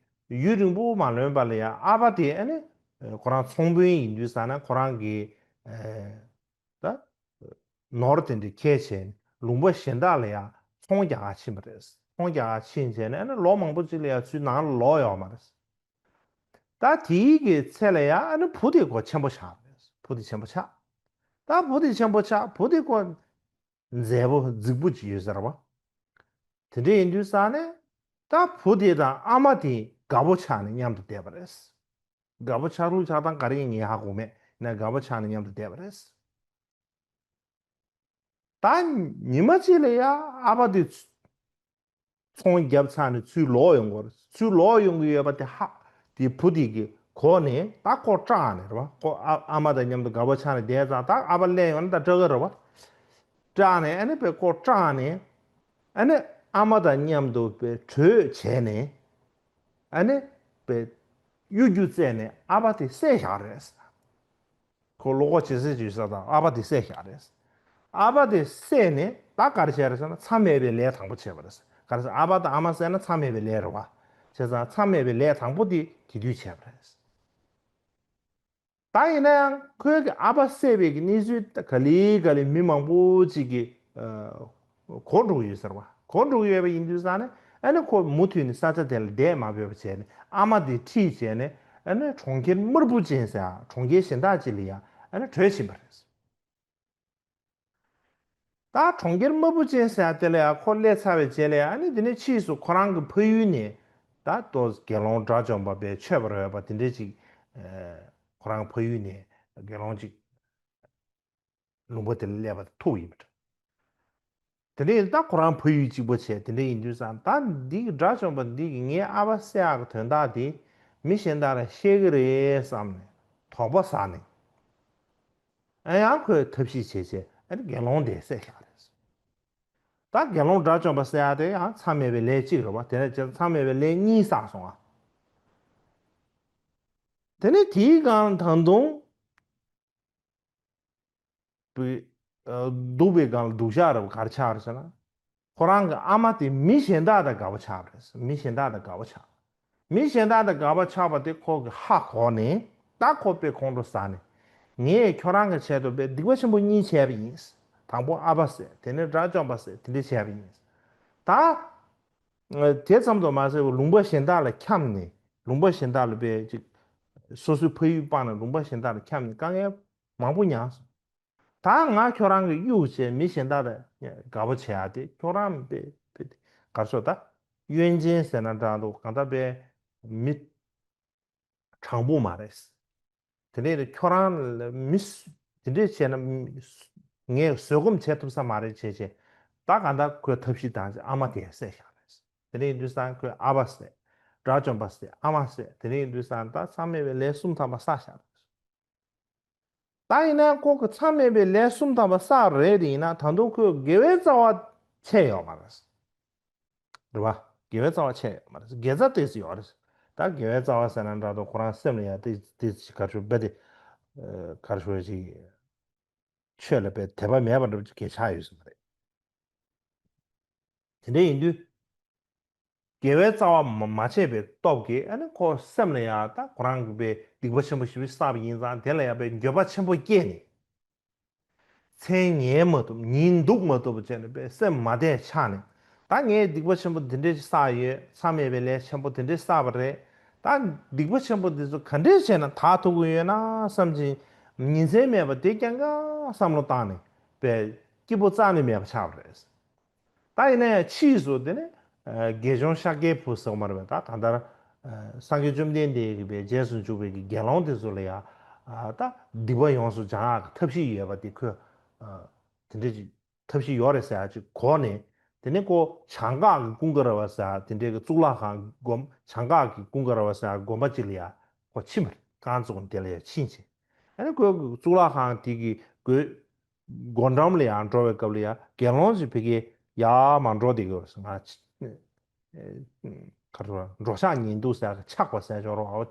ཡུན་རིང་པོ་མ་ལོན་པ་ལ་ཡང་ཨ་ཕ་དེ་ཨ་ནི་ཁོ་རང་ཚོང་དཔོན་ཡིན་དུས་ཙ་ན་ཁོ་རང་གི་ད་ནོར་དེ་འདྲ་ཁྱེར་བྱས་ནས་ལུང་པ་གཞན་དག་ལ་ཡང་ཚོང་རྒྱག་ག་ཕྱིན་པ་རེད། ཚོང་རྒྱག་ག་ཕྱིན་བྱས་ནས་ཨ་ནི་ལོ་མང་པོ་ཅིག་ལ་ཡང་ཚུར་ནང་ལ་ལོག་ཡོད་མ་རེད། ད་དེའི་གི་ཚེ་ལ་ཡང་ཨ་ནི་བུ་དེ་ཁོ་ཆེན་པོ་ཆགས་པ་རེད། བུ་དེ་ཆེན་པོ་ཆགས། ད་བུ་དེ་ཆེན་པོ་ཆགས། བུ་དེ་ཁོ་མཛེས་པོ་རྫིག་པོ་ཅིག་ཡོད་ཟེར་བ། དེ་འདྲ་ཡིན་དུས་ཙ་ནས་ད་བུ་དེ་དང་ཨ་མ་དེ་དགའ་པོ་ཆགས་ནས་མཉམ་དུ་བསྡད་པ་རེད། དགའ་པོ་ཆགས་ལུགས་ཆགས་སྟངས་ག་རེ་ཡིན་ངས་ཧ་གོ་མེད་ན། དགའ་པོ་ཆགས་ནས་མཉམ་དུ་བསྡད་པ་རེད། ད་ཉི་མ་གཅིག་ལ་ཡ་ཨ་ཕ་དེ་ཚོང་བརྒྱབ་ཚར་ནས་ཚུར་ལོག་ཡོང་གི་ཡོད་རེད། ཚུར་ལོག་ཡོང་གི་ཡོད་པ་དེ་ཧ་དེ་བུ་དེ་གི་གོ་ནས་ད་ཁོ་སྐྲག་ནས་རེད་བ། ཁོ་ཨ་ཨ་མ་དང་མཉམ་དུ་དགའ་པོ་ཆགས་ནས་བསྡད་ཙང་ད་ཨ་ཕ་སླེབས་ཡོང་ན་ད་སྐྲག་གི་རེད་བ། སྐྲག་ནས་ཨ་ནི་པས་ཁོ་སྐྲག་ནས་ཨ་ནི་ཨ་མ་དང་མཉམ་དུ་པས་གྲོས་བྱས་ནས་ཨ་ནི་པས་གཡོ་སྒྱུ་བཙལ་ནས་ཨ་ཕ་དེ་བསད་བཞག་རེད། ཁོ་བློ་ཁོག་ཇེ་སད་ཇེ་སད་དང་ཨ་ཕ་དེ་བསད་བཞག་རེད། ཨ་ཕ་དེ་བསད་ནས་ད་ག་རེ་བྱས་རེད་ཟེར་ན་མཚམས་མེད་པའི་ལས་དང་པོ་བྱས་པ་རེད། ག་རེ་ཟེར་ཨ་ཕ་དང་ཨ་མ་བསད་ན་མཚམས་མེད་པའི་ལས་རེད་བ། བྱས་ཙང་མཚམས་མེད་པའི་ལས་དང་པོ་དེ་དེ་དུས་བྱས་པ་རེད། ད་ཡིན་ན་ཡང་ཁོའི་གི་ཨ་ཕ་བསད་པའི་གི་གནས་ཚུལ་ག་ལེ་ག་ལེ་མི་མང་པོ་ཅིག་གི་གོ་འགྲོ་གི་ཡོད་ཟེར་བ། གོ་འགྲོ་གི་ཡོད་པ་ཡིན་དུས་ཙང་ནས་ཨ་ནི་ཁོ་མུ་མཐུད་ནས་ས་ཆ་དེ་ལ་བསྡད་མ་ཕོད་པ་བྱས་ནས་ཨ་མ་དེ་ཁྲིད་བྱས་ནས་ཨ་ནི་གྲོང་ཁྱེར་དམར་པོ་ཅན་ཟེར་ཡ་གྲོང་ཁྱེར་གཞན་དག་ཅིག་ལ་ཡ་ཨ་ནི་བྲོས་ཕྱིན་པ་རེད། ད་གྲོང་ཁྱེར་དམར་པོ་ཅན་ཟེར་ཡ་དེ་ལ་ཡ་ཁོ་སླེབས་ཚར་བའི་རྗེས་ལ་ཡ་ཨ་ནི་དེ་ནས་ཕྱིས་སུ་ཁོ་རང་གི་ཕ་ཡུལ་ནས་ད་ལྟོ་དགེ་སློང་དགྲ་བཅོམ་པ་པའི་ཆོས་པ་རོལ་པ་དེ་འདྲས་ཅིག་ཁོ་རང་ཕ་ཡུལ་ནས་དགེ་སློང་ཅིག་ལུང་པ་དེ་ལ་སླེབས་པ་ཐུག་ཡིན་པ་འདྲ། དེ་ནས་ད་ཁོ་རང་ཕ་ཡུལ་གཅིག་པོ་བྱས་དེ་འདྲ་ཡིན་དུས་ཙང་ད་འདི་གི་དགྲ་བཅོམ་པ་འདི་གི་ངའི་ཨ་ཕ་བསད་ཡག་གི་དོན་དག་དེ་མི་གཞན་དག་ལ་བཤད་གི་རེད་བསམ་ནས་དོགས་པ་ཟ་ནས་ཨ་ཡང་ཁོས་ཐབས་ཤེས་བྱས་བྱས་ཨ་ནི་དགེ་སློང་དེ་བསད་བཞག་རེད། ད་དགེ་སློང་དགྲ་བཅོམ་པ་བསད་ཡག་དེ་ཡང་མཚམས་མེད་པའི་ལས་གཅིག་རེད་བ། དེ་ནས་བྱས་མཚམས་མེད་པའི་ལས་གཉིས་བསགས་སོང་ཨ། དེ་ནས་དེའི་སྒང་ད་དུང་པའི་ཨ་སྡུག་པའི་སྒང་ལ་སྡུག་ཤག་རེད་བ། ག་རེ་ཆགས་རེད་ཟེར་ན། ཁོ་རང་གི་ཨ་མ་དེ་མི་གཞན་དག་དང་དགའ་པོ་ཆགས་པ་རེད། མི་གཞན་དག་དང་དགའ་པོ་ཆགས། མི་གཞན་དག་དང་དགའ་པོ་ཆགས་པ་དེ་ཁོ་གི་ཧ་གོ་ནས་ད་ཁོ་དཔེ་ཁོང་ཁྲོ་ཟ་ནས་ངས་ཁྱོད་རང་གི་ཆེད་དུ་དཔེ་སྡིག་པ་ཆེན་པོ་གཉིས་བྱས་པ་ཡིན། དང་པོ་ཨ་ཕ་བསད། དེ་ནས་དགྲ་བཅོམ་པ་བསད། དེ་འདྲ་བྱས་པ་ཡིན། ད་དེ་ཙམ་དུ་མ་ཟད་པར་ལུང་པ་གཞན་དག་ལ་འཁྱམས་ནས་ལུང་པ་གཞན་དག་ལ་དཔེ་ཅིག་སོ་སོའི་ཕ་ཡུལ་སྤངས་ནས་ལུང་པ་གཞན་དག་ལ་འཁྱམས་ནས་དཀའ་ངལ་མང་པོ་མྱངས་སོང་། ད་ང་ཁྱོད་རང་གི་གཡུག་བྱས་མི་གཞན་དག་དང་དགའ་པོ་བྱེད་ཡག་དེ་ཁྱོད་རང་དཔེ་དཔེ་གར་སོ་ད་གཡོན་ཅན་ཟེར་ན་འདྲ་འདུག་གང་ལྟར་དཔེ་མི་དྲང་པོ་མ་རེད། དེ་ནས་ཁྱོད་རང་ལ་མི་སུ་དེ་འདྲས་བྱས་ན་མི་སུ་ངས་བཟོད་སྒོམ་བྱེད་ཐུབ་ས་མ་རེད་བྱས་བྱས་ད་གང་ལྟར་ཁོས་ཐབས་ཤེས་བཏང་བྱས་ཨ་མ་དེ་བསད་བཞག་རེད། དེ་འདྲས་ཡིན་དུས་ཙང་ཁོས་ཨ་ཕ་བསད། དགྲ་བཅོམ་པ་བསད། ཨ་མ་བསད། དེ་འདྲས་ཡིན་དུས་ཙང་ད་མཚམས་མེད་པའི་ལས་གསུམ་ཐམ་པ་བསགས་བཞག་རེད། ད་ཡིན་ན་ཁོ་གི་མཚམས་མེད་པའི་ལས་གསུམ་ཐམ་པ་བསགས་རེད་དེ་ཡིན་ན་ད་དུང་ཁོས་དགེ་བའི་རྩ་བ་ཆད་ཡོད་མ་རེད། རེད་བ། དགེ་བའི་རྩ་བ་ཆད་ཡོད་མ་རེད། དགེ་རྩ་ཏོག་ཙམ་ཡོད་རེད། ད་དགེ་བའི་རྩ་བ་ཟེར་ན་འདྲ་འདུག་ཁོ་རང་སེམས་ལ་ཡང་ཏོག་ཙམ་ག་རེ་ཞུ་དཔེ་དེ་ག་རེ་ཞུ་ཅིག་ཆོས་ལ་དཔེ་དད་པ་མེད་པ་འདྲ་པོ་ཅིག་གས་ཆགས་ཡོད་ས་མ་རེད། དེ་འདྲ་ཡིན་དུས། དགེ་བའི་རྩ་བ་མ་མ་བྱས་པའི་སྟོབས་ཀྱིས་ཨ་ནི་ཁོ་སེམས་ལ་ཡང་ད་ཁོ་རང་གི་པའི་སྡིག་པ་ཆེན་པོ་ཞེ་པོ་བསགས་པ་ཡིན་ཙང་དེ་ལ་ཡང་པའི་འགྱོད་པ་ཆེན་པོ་སྐྱེས་ནས། མཚན་ཉལ་མ་ཐུབ་ཉིན་འདུག་མ་ཐུབ་པ་བྱས་ནས་པའི་སེམས་མ་བདེ་ཆགས་ནས་ད་ངས་སྡིག་པ་ཆེན་པོ་འདི་འདྲས་ཞིག་བསགས་ཡོད། མཚམས་མེད་པའི་ལས་ཆེན་པོ་འདི་འདྲས་བསགས་པ་རེད། ད་སྡིག་པ་ཆེན་པོ་འདི་ཚོ་ག་འདྲས་བྱས་ན་དག་ཐུབ་ཀྱི་ཡོད་ན་བསམ་གྱིན་ཉིན་མཚན་མེད་པ་དེ་རྐྱང་རྐྱང་བསམ་བློ་བཏང་ནས་པའི་སྐྱིད་པོ་རྩ་ནས་མེད་པ་ཆགས་པ་རེད། ད་ཡིན་ན་ཡང་ཕྱིས་སུ་དེ་ནི་དགེ་སྦྱོང་ཤཱཀྱའི་བུ་ཟེར་བ་མ་རེད་པས། ད་གང་ལྟར་སངས་རྒྱས་བཅོམ་ལྡན་འདས་ཀྱི་པའི་རྗེས་སུ་འཇུག་པའི་གི་དགེ་སློང་དེ་ཚོ་ལ་ཡང་ད་སྡིག་པ་ཡོངས་སུ་སྦྱང་ཡག་གི་ཐབས་ཤེས་ཡོད་པ་དེ་ཁོས་དེ་འདྲ་ཅིག་ཐབས་ཤེས་ཡོད་རེད་ཟེར་ཡག་ཅིག་གོ་ནས་དེ་ནས་ཁོ་བྱང་འགག་གི་ཀུན་དགའ་ར་བ་ཟེར་ཡག་དེ་འདྲའི་གི་གཙུག་ལག་ཁང་དགོན་བྱང་འགག་གི་ཀུན་དགའ་ར་བ་ཟེར་ཡག་དགོན་པ་ཅིག་ལ་ཡང་ཁོ་ཕྱིན་པ་རེད། རྐང་བཙུགས་ནས་དེ་ལ་ཡང་ཕྱིན་བྱས་ཨ་ནི་ཁོའི་གི་གཙུག་ལག་ཁང་དེ་གི་སྒོའི་སྒོ་འགྲམ་ལ་ཡང་འགྲོ་བའི་སྐབས་ལ་ཡང་དགེ་སློང་ཞིག་ཕ་གིར་ཡར་མར་འགྲོ་བསྡད་ཀྱི་ཡོད་རེད་ཟེར། ང་ཕྱི་ ག་རེ་འགྲོ་འགྲོ་འཆག་ཉལ་འདུག་ཟེར་ཆགས་པ་ཟེར་ཆོག་རོགས། ཨའོ་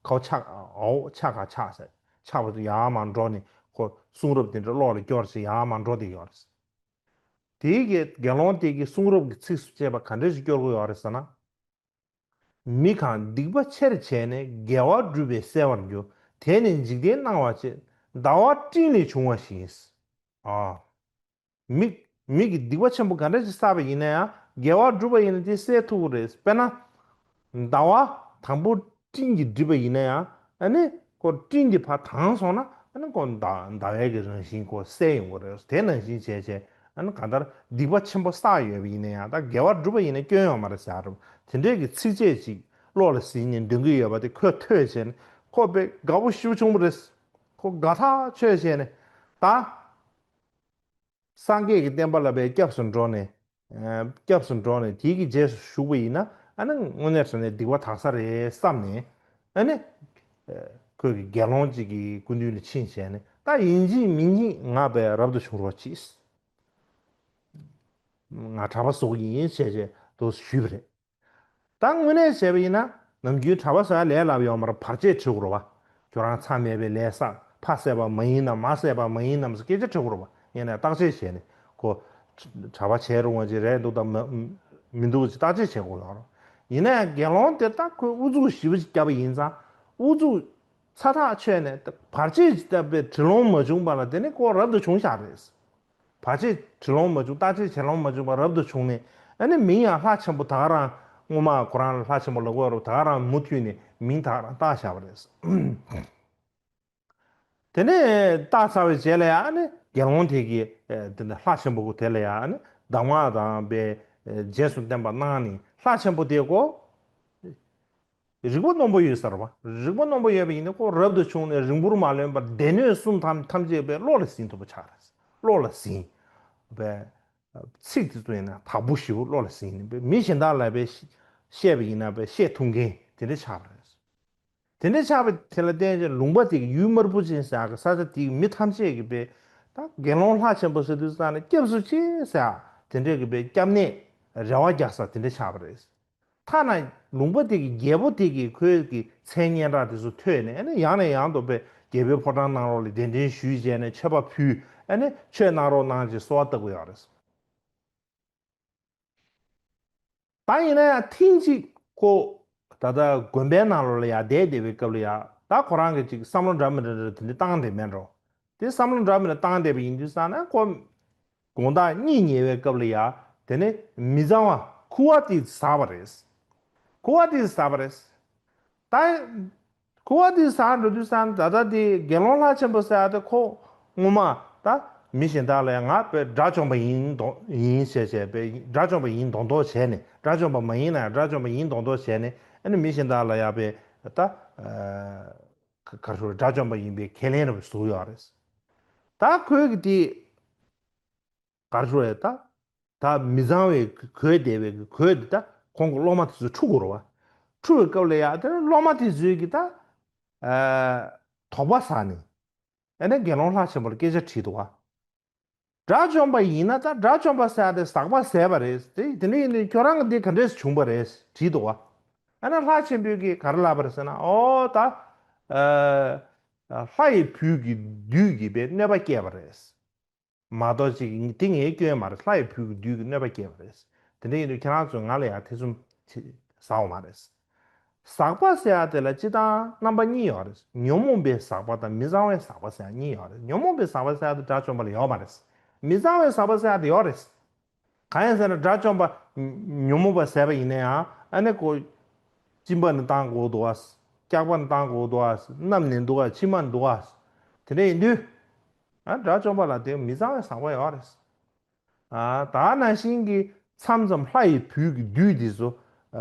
ཁའོ་ཆགས་ཨའོ་ཆགས་ཁ་ཆགས་ཟེར་ཆགས་པ་དུ་ཡར་མར་འགྲོ་ནས་ཁོ་གསུང་རབ་དེ་འདྲ་བློ་ལ་སྐྱོར་བྱས་ཡར་མར་འགྲོ་བསྡད་ཡོད་རེད། དེའི་གི་དགེ་སློང་དེ་གི་གསུང་རབ་ཀྱི་ཚིགས་སུ་བཅད་པ་ག་འདྲ་ཞིག་སྐྱོར་དགོས་ཡོད་རེད་ཟེར་ན། མི་གང་སྡིག་པ་ཆེར་བྱས་ནས་དགེ་བ་བསྒྲུབས་པས་གསལ་བར་འགྱུར། དེ་ནི་འཇིག་རྟེན་སྣང་བ་ཅན། ཟླ་བ་སྤྲིན་ལས་བྱུང་བ་བཞིན། ཨ། མི་མི་གིས་སྡིག་པ་ཆེན་པོ་ག་འདྲ་ཞིག་བསགས་པ་ཡིན་ན་ཡང་དགེ་བ་བསྒྲུབས་པ་ཡིན་ན་དེ་གསལ་ཐུབ་ཀྱི་རེད། དཔེར་ན། ཟླ་བ་དང་པོ་སྤྲིན་གྱིས་བསྒྲིབས་པ་ཡིན་ན་ཡང་ཨ་ནི་ཁོ་སྤྲིན་དེ་ཕར་དྭངས་སོང་ན་ཨ་ནི་ཁོ་ཟླ་ཟླ་བའི་གི་རང་བཞིན་ཁོ་གསལ་ཡོང་གི་རེད། དེ་ནང་བཞིན་བྱས་བྱས་ཨ་ནི་གང་ལྟར་སྡིག་པ་ཆེན་པོ་བསགས་ཡོད་པ་ཡིན་ན་ཡང་ད་དགེ་བ་བསྒྲུབས་པ་ཡིན་ན་སྐྱོན་ཡོད་མ་རེད་ཟེར་རུང་དེ་འདྲའི་གི་ཚིགས་བཅད་ཅིག་བློ་ལ་ཟིན་ནས་འདོན་གི་ཡོད་པ་དེ་ཁོས་ཐོས་བྱས་ནས་ཁོ་དཔེ་དགའ་པོ་ཞེ་པོ་བྱུང་བ་རེད། ཁོ་དགའ་ཐག་ཆོད་བྱས་ནས་ད། སངས་རྒྱས་ཀྱི་བསྟན་པ་ལ་བའི་སྐྱབས་སུ་འགྲོ་ནས། ཨ་སྐྱབས་སུ་འགྲོ་ནས་དེའི་གི་རྗེས་སུ་ཞུགས་པ་ཡིན་ན་ཨ་ནི་དངོས་གནས་དྲང་གནས་སྡིག་པ་དག་ས་རེད་བསམ་ནས་ཨ་ནི། ཨ་ཁོས་གི་དགེ་སློང་གཅིག་གི་སྐུ་མདུན་ལ་ཕྱིན་བྱས་ནས་ད་ཡིན་གཅིག་མིན་གཉིས་ང་བས་རབ་ཏུ་བྱུང་རོགས་གྱིས། ང་གྲྭ་པ་བཟོ་གི་ཡིན་བྱས་བྱས་དུ་ཞུས་པ་རེད། ད་དངོས་གནས་བྱས་པ་ཡིན་ན་ནམ་རྒྱུན་གྲྭ་པ་ཟེར་ཡ་ལས་སླ་པོ་ཡོད་མ་རེད། བར་ཆད་བྱེད་དགོས་རེད་བ། ཁྱོད་རང་མཚམས་མེད་པའི་ལས་བསགས་ཕ་བསད་པ་མ་ཡིན་ནམ་མ་བསད་པ་མ་ཡིན་ནམ་ཟེར་སྐད་ཆ་དྲི་དགོས་རེད་བ། ངས་ནས་བརྟག་དཔྱད་བྱས་ནས་ཁོ་གྲྭ་པ་བྱས་རུང་བ་ཅིག་རེད་འདུག་དང་མ་མི་འདུག་ཅིག་བརྟག་དཔྱད་བྱེད་དགོས་ཡོད་རེད། ཡིན་ན་ཡང་དགེ་སློང་དེ་ད་ཁོས་ཨུ་ཚུགས་ཞེ་པོ་ཅིག་བརྒྱབ་པ་ཡིན་ཙང་ཨུ་ཚུགས་ཚ་ཐག་ཆོད་ནས་བར་ཆད་ཅིག་བཏབ་པའི་དྲི་ལོང་མ་བྱུང་བ་ལ་དེ་ནི་ཁོ་རབ་ཏུ་བྱུང་བཞག་རེད། བར་ཆད་དྲི་ལོང་མ་བྱུང་བརྟག་དཔྱད་བྱེད་ལོང་མ་བྱུང་བར་རབ་ཏུ་བྱུང་ནས་ཨ་ནི་མིང་ཡང་ལྷ་ཆེན་པོ་ད་ག་རང་སྔོན་མ་ཁོ་རང་ལ་ལྷ་ཆེན་པོ་ལབ་དགོས་རུ་ད་ག་རང་མུ་མཐུད་ནས་མིང་ད་ག་རང་བཏགས་བཞག་པ་རེད། དེ་ནས་བཏགས་ཚར་བའི་རྗེས་ལ་ཡང་ཨ་ནི་དགེ་སློང་དེ་གིས་དེ་ནས་ལྷ་ཆེན་པོ་དེ་ལ་ཡང་ཨ་ནི་གདམས་ངག་དང་པའི་རྗེས་སུ་བསྟན་པ་གནང་ནས་ལྷ་ཆེན་པོ་དེ་གོ་རིག་པ་རྣོན་པོ་ཡོད་ས་རེད་བ། རིག་པ་རྣོན་པོ་ཡོད་པ་ཡིན་ན་ཁོ་རབ་ཏུ་བྱུང་ནས་རིང་པོར་མ་ལོན་པར་སྡེ་སྣོད་གསུམ་ཐམས་ཐམས་ཅད་པའི་བློ་ལ་ཟིན་ཐུབ་པ་ཆགས་རེད། བློ་ལ་ཟིན་པའི་ཚིག་དེ་ཚོ་ཡིན་ན་དག་པོ་ཞེ་པོ་བློ་ལ་ཟིན་ནས་མི་གཞན་དག་ལ་པའི་བཤད་པ་ཡིན་ན་པའི་བཤད་ཐུབ་མཁན་དེ་འདྲ་ཆགས་པ་རེད། དེ་འདྲ་ཆགས་པ་དེ་ལ་བརྟེན་ཅིང་ལུང་པ་དེ་གི་ཡུལ་དམར་པོ་ཅན་ཟེར་གི་ས་ཆ་དེ་གི་མི་ཐམས་ཅད་ཀྱི་པའི་ད་དགེ་སློང་ལྷ་ཆེན་པོ་ཟེར་དུས་ཙང་ནས་སྐྱབས་སུ་མཆི་ཟེར་དེ་འདྲས་ཀྱི་པའི་སྐྱབས་གནས་རེ་བ་རྒྱག་ས་དེ་འདྲ་ཆགས་པ་རེད། ཐ་ན་ལུང་པ་དེ་གི་རྒྱལ་པོ་དེ་གི་ཁོའི་གི་མཚན་སྙན་གྲགས་དེ་ཚོ་ཐོས་ནས་ཨ་ནི་ཡང་ནས་ཡང་དུ་པའི་རྒྱལ་པོའི་ཕོ་བྲང་གནང་རོགས་ལ་གདན་འདྲེན་ཞུས་བྱས་ནས་མཆོད་པ་ཕུལ་ཨ་ནི་ཆོས་གནང་རོགས་གནང་ཅེས་གསོལ་བ་བཏབ་གི་ཡོད་རེད། ད་ཡིན་ན་ཡང་ཐེངས་གཅིག་ཁོ་ད་ལྟ་དགོན་པའི་ནང་ལོགས་ལ་ཡང་བསྡད་བསྡད་པའི་སྐབས་ལ་ཡང་ད་ཁོ་རང་གི་ཅིག་བསམ་བློ་འདྲ་མི་འདྲ་འདྲ་དེ་འདྲ་བཏང་བསྡད་མེད་འགྲོ། དེ་བསམ་བློ་འདྲ་མི་འདྲ་བཏང་བསྡད་པ་ཡིན་དུས་ཙང་ན་ཁོ་དགོང་དག་གཉིད་ཉལ་བའི་སྐབས་ལ་ཡང་དེ་ནས་མི་གཙང་བ་ཁུ་བ་དེ་ཟགས་པ་རེད། ཁུ་བ་དེ་ཟགས་པ་རེད། ད་ཁུ་བ་དེ་ཟགས་འགྲོ་དུས་ཙང་ད་ལྟ་དེ་དགེ་སློང་ལྷ་ཆེན་པོ་ཟེར་ཡ་དེ་ཁོ་ངོ་མ་ད་མི་གཞན་དག་ལ་ཡང་ང་དཔེ་དགྲ་བཅོམ་པ་ཡིན་མདོག་ཡིན་ཞེས་བྱས་པའི་དགྲ་བཅོམ་པ་ཡིན་མདོག་མདོག་བྱས་ནས་དགྲ་བཅོམ་པ་མ་ཡིན་ན་ཡང་དགྲ་བཅོམ་པ་ཡིན་མདོག་མདོག་བྱས་ནས་ཨ་ནི་མི་གཞན་དག་ལ་ཡང་དཔེ་ད་ག་རེ་ཞུ་དགྲ་བཅོམ་པ་ཡིན་པའི་ཁས་ལེན་རེ་བཟོ་ཡོད་རེད། ད་ཁོས་གི་དེ་ག་རེ་ཞུ་རེད་ད། ད་མི་གཙང་བའི་གོས་བསྡད་པའི་གོས་འདི་ད་ཁོང་གི་སློབ་མ་དེ་ཚོས་འཁྲུ་དགོས་རེད་བ། འཁྲུ་བའི་སྐབས་ལ་ཡ་དེ་སློབ་མ་དེ་ཚོས་ཀྱི་ད་ཨ་དོགས་པ་ཟ་ནས་ཨ་ནི་དགེ་སློང་ལྷ་ཆེན་པོ་ལ་སྐད་ཆ་དྲིས་འདུག་བ། དགྲ་བཅོམ་པ་ཡིན་ན་ད་དགྲ་བཅོམ་པ་ཟེར་ཡ་དེ་ཟག་པ་ཟད་པ་རེད་དེ་དེ་འདྲ་ཡིན་དུས་ཁྱོད་རང་གི་འདི་ག་འདྲས་བྱུང་བ་རེད་དྲིས་འདུག་བ། ཨ་ནི་ལྷ་ཆེན་པོས་ཀྱིས་ག་རེ་ལབ་པ་རེད་ཟེར་ན་ཨོ་ད་ཨ་ལྷ་ཡི་བུ་གི་བདུད་ཀྱིས་པའི་གནོད་པ་བསྐྱལ་བ་རེད། མ་གཏོགས་ཅིག་དེ་ངའི་སྐྱོན་མ་རེད། ལྷ་ཡི་བུ་གི་བདུད་ཀྱི་གནོད་པ་སྐྱེལ་བ་རེད། དེ་འདྲ་ཡིན་དུས་ཁྱེད་རང་ཚོས་ང་ལ་ཡང་ཐེ་ཚོམ་ཟ་འོ་མ་རེད། ཟག་པ་ཟེར་ཡ་དེ་ལ་སྤྱི་བཏང་རྣམ་པ་གཉིས་ཡོད་རེད། ཉོན་མོངས་པའི་ཟག་པ་དང་མི་གཙང་བའི་ཟག་པ་ཟེར་ཡ་གཉིས་ཡོད་རེད། ཉོན་མོངས་པའི་ཟག་པ་ཟེར་ཡ་དེ་དགྲ་བཅོམ་པ་ལ་ཡོད་མ་རེད། མི་གཙང་བའི་ཟག་པ་ཟེར་ཡ་དེ་ཡོད་རེད། གང་ཡིན་ཟེར་ན་དགྲ་བཅོམ་པ་ཉོན་མོངས་པ་ཟད་པ་ཡིན་ན་ཡང་ཨ་ནི་ཁོ་གཅིན་པ་ནི་བཏང་དགོས་འདུག་ཨ། སྐྱག་པ་ནི་བཏང་དགོས་འདུག་ཨ། སྣབས་ནི་འདུག་ཨ། མཆིལ་མ་འདུག་ཨ། དེ་འདྲ་ཡིན་དུས་ཨ་དགྲ་བཅོམ་པ་ལ་དེ་མི་གཙང་བའི་ཟག་པ་ཡོད་རེད། ཨ་ད་ནང་བཞིན་གྱི་མཚམས་མཚམས་ལྷ་ཡི་བུ་གི་བདུད་འདི་ཚོ་ཨ།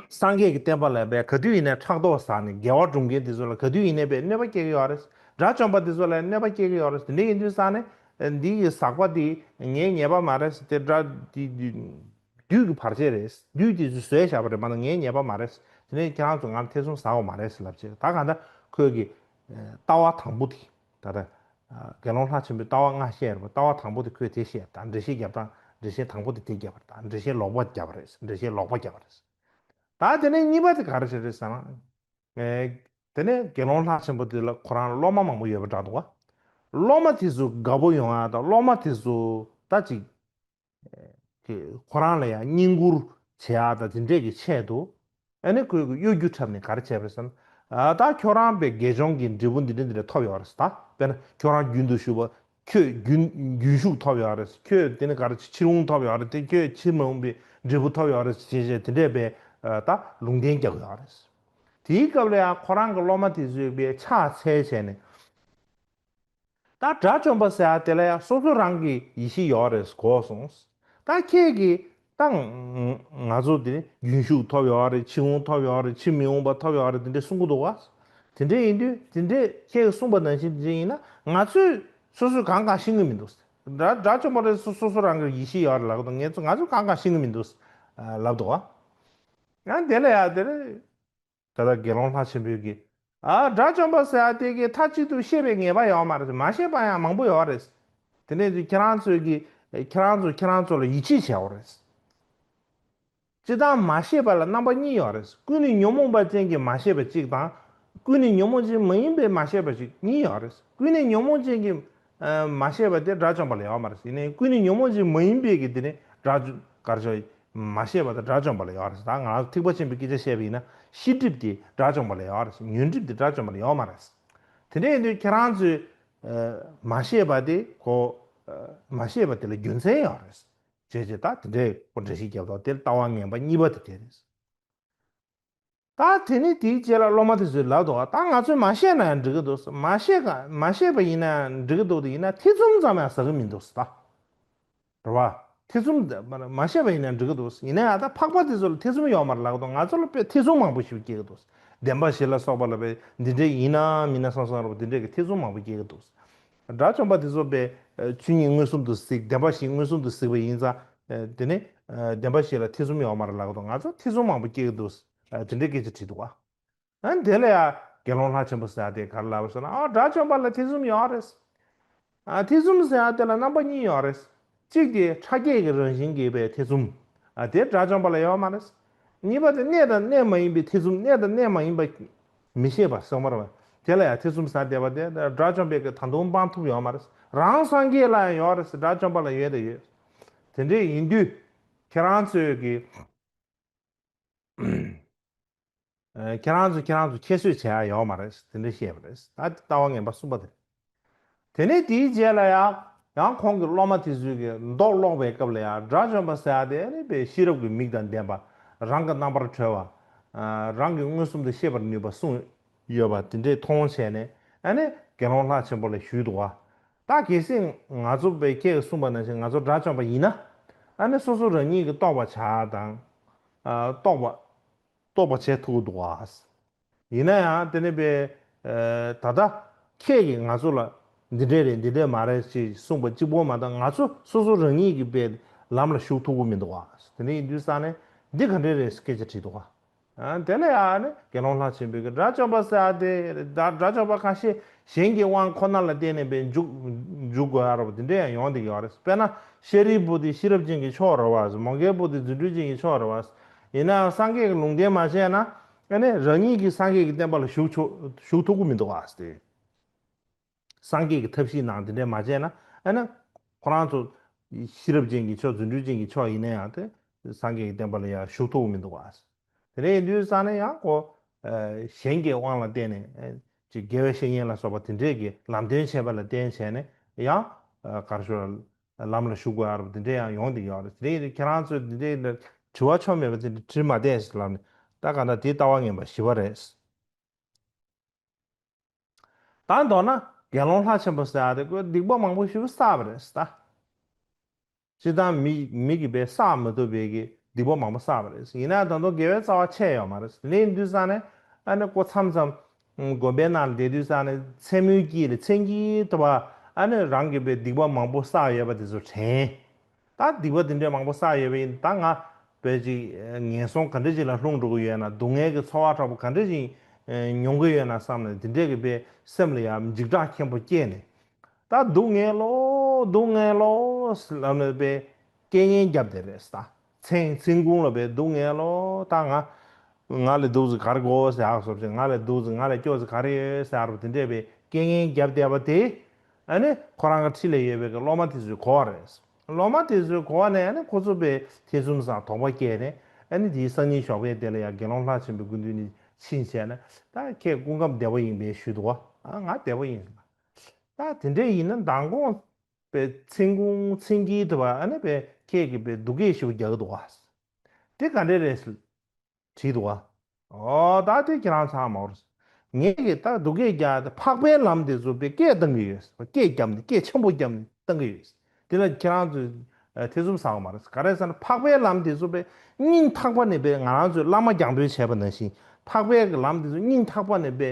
སངས་རྒྱས་ཀྱི་བསྟན་པ་ལ་བས་ག་དུས་ཡིན་ནའི་ཕྲག་དོག་ཟ་ནས་དགེ་བ་སྒྲུབ་མཁན་དེ་ཚོ་ལ་ག་དུས་ཡིན་ནའི་བས་གནོད་པ་སྐྱེལ་གྱི་ཡོད་རེད། དགྲ་བཅོམ་པ་དེ་ཚོ་ལ་གནོད་པ་སྐྱེལ་གྱི་ཡོད་རེད། དེ་འདྲ་ཡིན་དུས་ཙང་ནས་འདི་ཡི་ཟག་པ་དེ་ངའི་ཉེས་པ་མ་རེད། དེ་དགྲ་དེ་བདུད་ཀྱི་བར་ཆད་རེད། བདུད་དེ་ཚོས་བཟོས་བཞག་པ་རེད་མ་གཏོགས་ངའི་ཉེས་པ་མ་རེད། དེ་ནས་ཁྱེད་རང་ཚོ་ང་ལ་ཐེ་ཚོམ་ཟ་འོ་མ་རེད་ཟེར་ལབ་བྱས། ད་གང་ལྟར་ཁོས་ཀྱི་ལྟ་བ་དང་པོ་དེ་ད་ལྟ་དགེ་སློང་ལྷ་ཆེན་པོའི་ལྟ་བ་ལྔ་བཤད་རེད་པ། ལྟ་བ་དང་པོ་དེ་ཁོས་དེ་བཤད། ད་འགྲེལ་བཤད་རྒྱབ་སྟངས་ འགྲེལ་བཤད་དང་པོ་དེ་དེ་བརྒྱབ་པ་རེད། ད་འགྲེལ་བཤད་ལོག་པ་བརྒྱབ་པ་རེད། འགྲེལ་བཤད་ལོག་པ་བརྒྱབ་པ་རེད། ད་དེ་ནས་གཉིས་པ་དེ་ག་རེ་བྱས་རེད་ཟེར་ན། ཨེ། དེ་ནས་དགེ་སློང་ལྷ་ཆེན་པོ་དེ་ལ་ཁོ་རང་སློབ་མ་མང་པོ་ཡོད་པ་འདྲ་འདུག་བ། སློབ་མ་དེ་ཚོ་དགའ་པོ་ཡོང་ཡ་དང་སློབ་མ་དེ་ཚོ་ད་ཅིག་ཁོ་རང་ལ་ཡང་བསྙེན་བཀུར་བྱེད་ཡག་དང་དེ་འདྲས་ཀྱི་ཆེད་དུ། ཨ་ནི་ཁོས་གཡོ་སྒྱུ་འཁྲབ་ནས་ག་རེ་བྱས་པ་རེད་ཟེར་ན། ཨ། ད་ཁྱོད་རང་པའི་དགེ་སྦྱོང་གི་འབྲས་བུ་འདི་འདྲ་འདི་འདྲ་ཐོབ་ཡོད་རེད་ད། དཔེར་ན་ཁྱོད་རང་རྒྱུན་དུ་ཞུགས་པ། ཁྱོད་རྒྱུན་རྒྱུན་ཞུགས་ཐོབ་ཡོད་རེད། ཁྱོད་དེ་ནི་ག་རེ་ཕྱིར་འོང་ཐོབ་ཡོད་རེད་དེ། ཁྱོད་ཕྱིར་མི་འོང་པའི་འབྲས་བུ་ཐོབ་ཡོད་རེད་ཅེས་བྱས་དེ་འདྲས་པའི་ད་ལུང་བསྟན་རྒྱག་གི་ཡོད་རེད། དེའི་སྐབས་ལ་ཡང་ཁོ་རང་གི་སློབ་མ་དེ་ཚོས་པའི་ཕྱག་འཚལ་བྱས་ནས། ད་དགྲ་བཅོམ་པ་ཟེར་ཡ་དེ་ལ་ཡང་སོ་སོ་རང་གི་ཡེ་ཤེས་ཡོད་རེད་གོ་སོང་། ད་ཁྱེད་ཀྱིས་ད་ང་ང་ཚོ་དེ་རྒྱུན་ཞུགས་ཐོབ་ཡོད་རེད། ཕྱིར་འོང་ཐོབ་ཡོད་རེད། ཕྱིར་མི་འོང་པ་ཐོབ་ཡོད་རེད། དེ་འདྲས་གསུང་གི་འདུག་བ། དེ་འདྲས་ཡིན་དུས་དེ་འདྲས་ཁྱེད་ཀྱིས་གསུངས་པ་ནང་བཞིན་དེ་འདྲས་ཡིན་ན་ང་ཚོས་སོ་སོས་གང་གང་ཤེས་ཀྱི་མི་འདུག་དགྲ་དགྲ་བཅོམ་པ་རེད། སོ་སོ་སོ་རང་གི་ཡེ་ཤེས་ཡོད་རེད་ལབ་གི་འདུག་ངས་ཚོ་ང་ཚོས་གང་གང་ཤེས་ཀྱི་མི་འདུག་ལབ་འདུག་བ། ཡང་དེ་ལ་ཡང་དེ་རེད། ད་ལྟ་དགེ་སློང་ལྷ་ཆེན་པོས་ཀྱིས། ཨ། དགྲ་བཅོམ་པ་ཟེར་ཡ་དེ་གིས་མཐའ་གཅིག་ཏུ་ཤེས་པའི་ངེས་པ་ཡོད་མ་རེད། མ་ཤེས་པ་ཡང་མང་པོ་ཡོད་རེད། དེ་ནས་ཁྱེད་རང་ཚོས་ཀྱིས་ཁྱེད་རང་ཚོ་ཁྱེད་རང་ཚོ་ལ་ཡིད་ཆེས་བྱས་པ་རེད། སྤྱིར་བཏང་མ་ཤེས་པ་ལ་རྣམ་པ་གཉིས་ཡོད་རེད། ཀུན་ནས་ཉོན་མོངས་པ་ཅན་གྱི་མ་ཤེས་པ་གཅིག་དང་། ཀུན་ནས་ཉོན་མོངས་ཅན་མ་ཡིན་པའི་མ་ཤེས་པ་ཅིག་གཉིས་ཡོད་རེད། ཀུན་ནས་ཉོན་མོངས་ཅན་གྱི་མ་ཤེས་པ་དེ་དགྲ་བཅོམ་པ་ལ་ཡོད་མ་རེད། ཡིན་ནའི་ཀུན་ནས་ཉོན་མོངས་ཅན་མ་ཡིན་པའི་གི་དེ་ནི་དགྲ་བཅོམ་གར་ཆོག་མ་ཤེས་པ་དང་དགྲ་བཅོམ་པ་ལ་ཡོད་རེད། ད་ང་རང་ཚོ་ཐེག་པ་ཆེན་པོའི་སྐད་ཆ་བཤད་པ་ཡིན་ན་ཤེས་སྒྲིབ་དེ་དགྲ་བཅོམ་པ་ལ་ཡོད་རེད། ཉོན་སྒྲིབ་དེ་དགྲ་བཅོམ་པ་ལ་ཡོད་མ་རེད། དེ་འདྲ་ཡིན་དུས་ཁྱེད་རང་ཚོས་མ་ཤེས་པ་དེ་གོ་མ་ཤེས་པ་དེ་ལ་རྒྱུ་མཚན་ཡོད་རེད། བྱས་བྱས་ད་དེ་འདྲའི་གོ་འགྲེལ་བཤད་རྒྱབ་དོགས་དེ་ལྟ་བ་ངན་པ་གཉིས་པ་དེ་དེ་རེད། ད་དེ་ནི་དེའི་རྗེས་ལ་སློབ་མ་དེ་ཚོས་ལབ་འདུག་ད་ང་ཚོས་མ་བཤད་ན་ཡང་འགྲིག་གི་འདུག་མ་བཤད་ག་མ་བཤད་པ་ཡིན་ན་ཡང་འགྲིག་གི་འདུག་དེ་ཡིན་ན་ཐེ་ཚོམ་ཙམ་ཡང་ཟ་གི་མི་འདུག་ད། རེད་བ། ཐེ་ཚོམ་མ་བཤད་པ་ཡིན་ན་འགྲིག་གི་འདུག་ཡིན་ན་ཡང་ད་འཕགས་པ་དེ་ཚོ་ལ་ཐེ་ཚོམ་ཡོད་མ་རེད་ལབ་གི་འདུག་ང་ཚོ་ལ་དཔེ་ཐེ་ཚོམ་མང་པོ་ཞིག་སྐྱེ་གི་འདུག་བདེན་པ་བཞི་ལ་སོགས་པ་ལ་དཔེ་འདི་འདྲས་ཡིན་ན་མིན་ན་བསམ་བསམ་རེད་པ། འདི་འདྲས་ཀྱི་ཐེ་ཚོམ་མང་པོ་སྐྱེ་གི་འདུག་དགྲ་བཅོམ་པ་དེ་ཚོ་དཔེ་ཆོས་ཉིད་མངོན་སུམ་དུ་གཟིགས། བདེན་པ་བཞི་མངོན་སུམ་དུ་གཟིགས་པ་ཡིན་ཙང་དེ་ནི་བདེན་པ་བཞི་ལ་ཐེ་ཚོམ་ཡོད་མ་རེད་ལབ་གི་འདུག་ང་ཚོ་ཐེ་ཚོམ་མང་པོ་སྐྱེ་གི་འདུག་དེ་འདྲའི་སྐད་ཆ་དྲིས་འདུག་ག་ཨ། དེ་ལ་ཡང་དགེ་སློང་ལྷ་ཆེན་པོ་ཟེར་ཡ་དེ་ག་རེ་ལབ་པ་ཟེར་ན། ཨ། དགྲ་བཅོམ་པ་ལ་ཐེ་ཚོམ་ཡོད་རེད། ཨ། ཐེ་ཚོམ་ཟེར་ཡ་དེ་ལ་རྣམ་པ་གཉིས་ཡོད་རེད། གཅིག་དེ་ཕྲ་རྒྱས་ཀྱི་རང་བཞིན་གྱི་པའི་ཐེ་ཚོམ། ཨ། དེ་དགྲ་བཅོམ་པ་ལ་ཡོད་མ་རེད། གཉིས་པ་དེ་གནས་དང་གནས་མ་ཡིན་པའི་ཐེ་ཚོམ། གནས་དང་གནས་མ་ཡིན་པ་མི་ཤེས་པ་སོགས་མ་རེད་པ། དེ་ལ་ཡང་ཐེ་ཚོམ་ཟ་བསྡད་པ་དེ་དགྲ་བཅོམ་པའི་གི་ད་དུང་སྤང་ཐུབ་ཡོད་མ་རེད། རང་སངས་རྒྱས་ལ་ཡང་ཡོད་རེད། དགྲ་བཅོམ་པ་ལ་ཡོད་དང་ཡོད། དེ་འདྲས་ཡིན་དུས་ཁྱེད་རང་ཚོས་ཀྱི། ཨ། ཁྱེད་རང་ཚོ་ཁྱེད་རང་ཚོ་ཁྱད་གསོད་བྱེད་ཡ་ཡོད་མ་རེད། དེ་འདྲ་བཤད་པ་རེད། ད་ལྟ་བ་ངན་པ་གསུམ་པ་དེ་རེད། དེ་ནས་དེའི་རྗེས་ལ་ཡང་ཡང་ཁོང་གི་སློབ་མ་དེ་ཚོས་ཀྱི་མདོ་ཀློག་པའི་སྐབས་ལ་ཡང་དགྲ་བཅོམ་པ་ཟེར་ཡ་དེ་ཨ་ནི་དཔེ་ཤེས་རབ་ཀྱི་མིག་དང་ལྡན་པ། རང་གི་རྣམ་པར་གྲོལ་བ། ཨ། རང་གི་མངོན་སུམ་དུ་ཤེས་པར་ནུས་པ་གསུངས་ཡོད་པ་དེ་འདྲས་མཐོང་བྱས་ནས། ཨ་ནི་དགེ་སློང་ལྷ་ཆེན་པོ་ལ་ཞུས་འདུག་བ། ད་གལ་སྲིད་ང་ཚོ་དཔེ་ཁྱེད་ཀྱིས་གསུངས་པ་ནང་བཞིན་ང་ཚོ་དགྲ་བཅོམ་པ་ཡིན་ན། ཨ་ནི་སོ་སོ་རང་ཉིད་ཀྱིས་རྟོགས་པ་བྱ་དང་། ཨ། རྟོགས་པ། རྟོགས་པ་བྱེད་ཐུབ་ཀྱི་འདུག་ག་ཡིན་ན་ཡང་དེ་ནི་དཔེ། ཨ། ད་ལྟ་ཁྱེད་ཀྱིས་ང་ཚོ་ལ་འདི་འདྲས་རེད། འདི་འདྲས་མ་རེད་ཅེས་གསུངས་པ་གཅིག་པོ་མ་གཏོགས། ང་ཚོ་སོ་སོ་རང་ཉིད་ཀྱིས་དཔེ་ལམ་ལ་ཞུགས་ཐུབ་ཀྱི་མི་འདུག་ག་དེ་འདྲ་ཡིན་དུས་ཙང་ནས་འདི་ག་འདྲས་རེད་སྐད་ཆ་དྲིས་འདུག་ག་ཨ། དེ་ལ་ཡང་ནི་དགེ་སློང་ལྷ་ཆེན་པོས་ཀྱི་དགྲ་བཅོམ་པ་ཟེར་ཡ་དེ་དགྲ་དགྲ་བཅོམ་པ་ཁ་ཤས་གཞན་གྱི་དབང་ཁོ་ན་ལ་བརྟེན་ནས་དཔེ་འཇུག་འཇུག་དགོས་ཡ་རེད་པ། དེ་འདྲ་ཡང་ཡོང་བསྡད་ཀྱི་ཡོད་རེད། དཔེར་ན་ཤཱ་རིའི་བུ་དེ་ཤེས་རབ་ཅན་གྱི་མཆོག་རེད་པ། མོའུ་འགལ་བུ་དེ་རྫུ་འཕྲུལ་ཅན་གྱི་མཆོག་རེད་པ། ཡིན་ནའང་སངས་རྒྱས་ཀྱི་ལུང་བསྟན་མ་བྱས་ན། ཨ་ནི་རང་ཉིད་ཀྱིས་སངས་རྒྱས་ཀྱི་བསྟན་པ་ལ་ཞུགས་ཆོག་ཞུགས་ཐུབ་ཀྱི་མི་འདུག་ག་སྟེ། སངས་རྒྱས་ཀྱི་ཐབས་ཤེས་ནང་དེ་འདྲས་མ་བྱས་ན། ཨ་ནི་ཁོ་རང་ཚོ་ཤེས་རབ་ཅན་གྱི་མཆོག་རྫུ་འཕྲུལ་ཅན་གྱི་མཆོག་ཡིན་ན་ཡང་དེ་སངས་རྒྱས་ཀྱི་བསྟན་པ་ལ་ཡང་ཞུགས་ཐུབ་ཀྱི་མི་འདུག་ག་དེ་འདྲ་ཡིན་དུས་ཙང་ནས་ཡང་ཁོ། ཨ། གཞན་གྱི་དབང་ལ་བརྟེན་ནས། ཨ། ཅིག་དགེ་བའི་བཤེས་གཉེན་ལ་སོགས་པ་དེ་འདྲས་ཀྱི་ལམ་སྟོན་བྱས་པ་ལ་བརྟེན་བྱས་ནས་ཡང་། ཨ། ག་རེ་ཞུ། ལམ་ལ་ཞུགས་དགོས་ཡ་རེད་པ། དེ་འདྲས་ཡང་ཡོང་བསྡད་ཀྱི་ཡོད་རེད། དེ་འདྲ་ཡིན་དུས་ཁྱེད་རང་ཚོས་དེ་འདྲས་དྲི་བ་ཆོ་མེད་པ་དེ་འདྲ་དྲིས་མ་བསྡད་ཟེར་ལབ་ནས། ད་གང་ལྟར་དེ་ལྟ་བ་ངན་པ་བཞི་པ་རེད། ད་མདོར་ན་དགེ་སློང་ལྷ་ཆེན་པོ་ཟེར་ཡ་དེ་ཁོས་སྡིག་པ་མང་པོ་ཞིག་བསགས་པ་རེད་ད། སྤྱིར་བཏང་མི་མི་གིས་དཔེ་བསགས་མི་ཐུབ་པའི་གི་སྡིག་པ་མང་པོ་བསགས་པ་རེད། ཡིན་ན་ད་དུང་དགེ་བའི་རྩ་བ་ཆད་ཡོད་མ་རེད། དེ་འདྲ་ཡིན་དུས་ཙང་ནས་ཨ་ནི་ཁོ་མཚམས་མཚམས་དགོན་པའི་ནང་ལ་བསྡད་དུས་ཙང་ནས་མཚན་མོའི་དཀྱིལ་ལ་མཚན་དཀྱིལ་དུ་བ་ཨ་ནི་རང་གིས་དཔེ་སྡིག་པ་མང་པོ་བསགས་ཡོད་པ་དེ་ཚོ་དྲན། ད་སྡིག་པ་འདི་འདྲའི་མང་པོ་བསགས་ཡོད་པ་ཡིན། ད་ང་དཔེ་ཅིག་ངན་སོང་ག་འདྲ་ཅིག་ལ་ལྷུང་འགྲོ་གི་ཡོད་ན། སྡུག་བསྔལ་གྱི་ཚོར་བ་དྲག་པོ་ག་འདྲ་ཅིག་མྱོང་གི་ཡོད་ན་བསམ་ནས། འདི་འདྲའི་གི་དཔེ་སེམས་ལ་ཡང་འཇིགས་སྐྲག་ཆེན་པོ་སྐྱེས་ནས། ད་སྡུག་བསྔལ་ལོ། སྡུག་བསྔལ་ལོ་ལབ་ནས་དཔེ་ སྐད་ངན་རྒྱབ་བསྡད་རེད་ད། མཚན་མཚན་གུང་ལ་བས་སྡུག་བསྔལ་ལོ། ད་ང་ང་ལས་སྡུག་ཙི་ག་རེ་དགོས་ཟེར་ཡག་སོབ་ཅིག་ང་ལས་སྡུག་ཙི་ང་ལས་སྐྱོ་ཙི་ག་རེ་ཡོད་ཟེར་ཡག་རུ་དེ་འདྲས་བས་སྐད་ངན་རྒྱབ་བསྡད་པ་དེ། ཨ་ནི་ཁོ་རང་གི་འཁྲིས་ལ་ཡོད་པའི་གི་སློབ་མ་དེ་ཚོས་གོ་བ་རེད། སློབ་མ་དེ་ཚོས་གོ་བ་ནས་ཨ་ནི་ཁོ་ཚོ་བས་ཐེ་ཚོམ་ཟ་དོགས་པ་སྐྱེས་ནས་ཨ་ནི་དེའི་སང་ཉིན་ཞོགས་པའི་དེ་ལ་ཡང་དགེ་སློང་ལྷ་ཆེན་པོའི་སྐུ་མདུན་ནས་ཕྱིན་བྱས་ན་ད་ཁྱེད་སྐུ་ཁམས་བདེ་པོ་ཡིན་པས་ཞུས་འདུག་བ། ཨ་ང་བདེ་པོ་ཡིན། ད་དེ་འདྲས་ཡིན་ན་མདང་དགོང་པའི་མཚན་གུང་མཚན་དཀྱིལ་དུ་བ་ཨ་ནི་པའི་ཁྱེད་ཀྱི་པའི་སྡུག་སྐད་ཞིག་རྒྱག་གི་འདུག་བ། དེ་ག་འདྲས་རེད་ཟེར་དྲིས་འདུག་བ། ཨོ་ད་དེ་ཁྱེད་རང་ཚང་མ་བར། ངས་ཀྱི་ད་སྡུག་སྐད་རྒྱག་ད་འཕགས་པའི་ལམ་དེ་ཚོ་པའི་སྐད་བཏང་གི་ཡོད། སྐད་བརྒྱབ་ནས་སྐད་ཆེན་པོ་བརྒྱབ་ནས་བཏང་གི་ཡོད། དེ་ལ་ཁྱེད་རང་ཚོས་ཨ་ཐེ་ཚོམ་ཟ་བ་མ་རེད། ག་རེ་ཟེར་ན་འཕགས་པའི་ལམ་དེ་ཚོ་པའི་སྙིང་ཐག་པ་ནས་པའི་ང་རང་ཚོས་བླ་མ་རྒྱང་འབོད་བྱས་པ་ནང་བཞིན་འཕགས་པའི་གི་ལམ་དེ་ཚོ་སྙིང་ཐག་པ་ནས་པའི་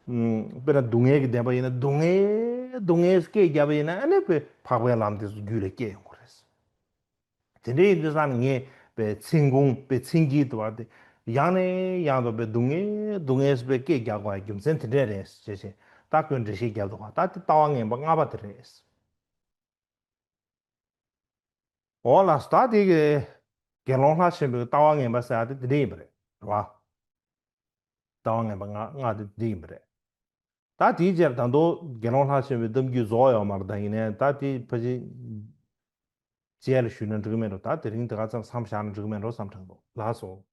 ཨུམ། དཔེར་ན་སྡུག་བསྔལ་གྱི་བདེན་པ་ཡིན་ན་སྡུག་བསྔལ་སྡུག་བསྔལ་སྐད་བརྒྱབ་པ་ཡིན་ན་ཨ་ནི་པའི་འཕགས་པའི་ལམ་དེ་ཚོ་རྒྱུད་ལ་སྐྱེ་ཡོང་གི་རེད། དེ་འདྲའི་ཡིན་དུས་ཙང་ངས་པའི་མཚན་གུང་པའི་མཚན་དཀྱིལ་དུ་བ་དེ་ཡང་ནས་ཡང་དུ་པའི་སྡུག་བསྔལ་སྡུག་བསྔལ་པའི་སྐད་རྒྱག་དགོས་པའི་རྒྱུ་མཚན་དེ་འདྲས་རེད་ཞེས་བྱས་ད་ཁོས་འགྲེལ་བཤད་རྒྱབ་འདུག་ག་ད་དེ་ལྟ་བ་ངན་པ་ལྔ་པ་དེ་རེད། འོ་ལགས་སོ། ད་དེ་གི་དགེ་སློང་ལྷ་ཆེན་པོའི་ལྟ་བ་ངན་པ་ཟེར་ཡ་དེ་དེ་འདྲ་ཡིན་པ་རེད། རེད་བ། ལྟ་བ་ངན་པ་ལྔ་ལྔ་དེ་དེ་ཡིན་པ་རེད། ད་དེའི་རྗེས་ད་དུང་དགེ་སློང་ལྷ་ཆེན་པོའི་གཏམ་རྒྱུད་རྫོགས་ཡོད་མ་རེད། ད་ཡིན་ནའི་ད་དེ་ཕལ་ཆེར་རྗེས་ལ་ཞུས་ན་འགྲིག་གི་མེད་འགྲོ། ད་དེ་རིང་དེ་ག་ཙམ་མཚམས་བཞག་ན་འགྲིག་གི་མེད་འགྲོ་བསམ་དྲན་འདུག་ལགས་སོ།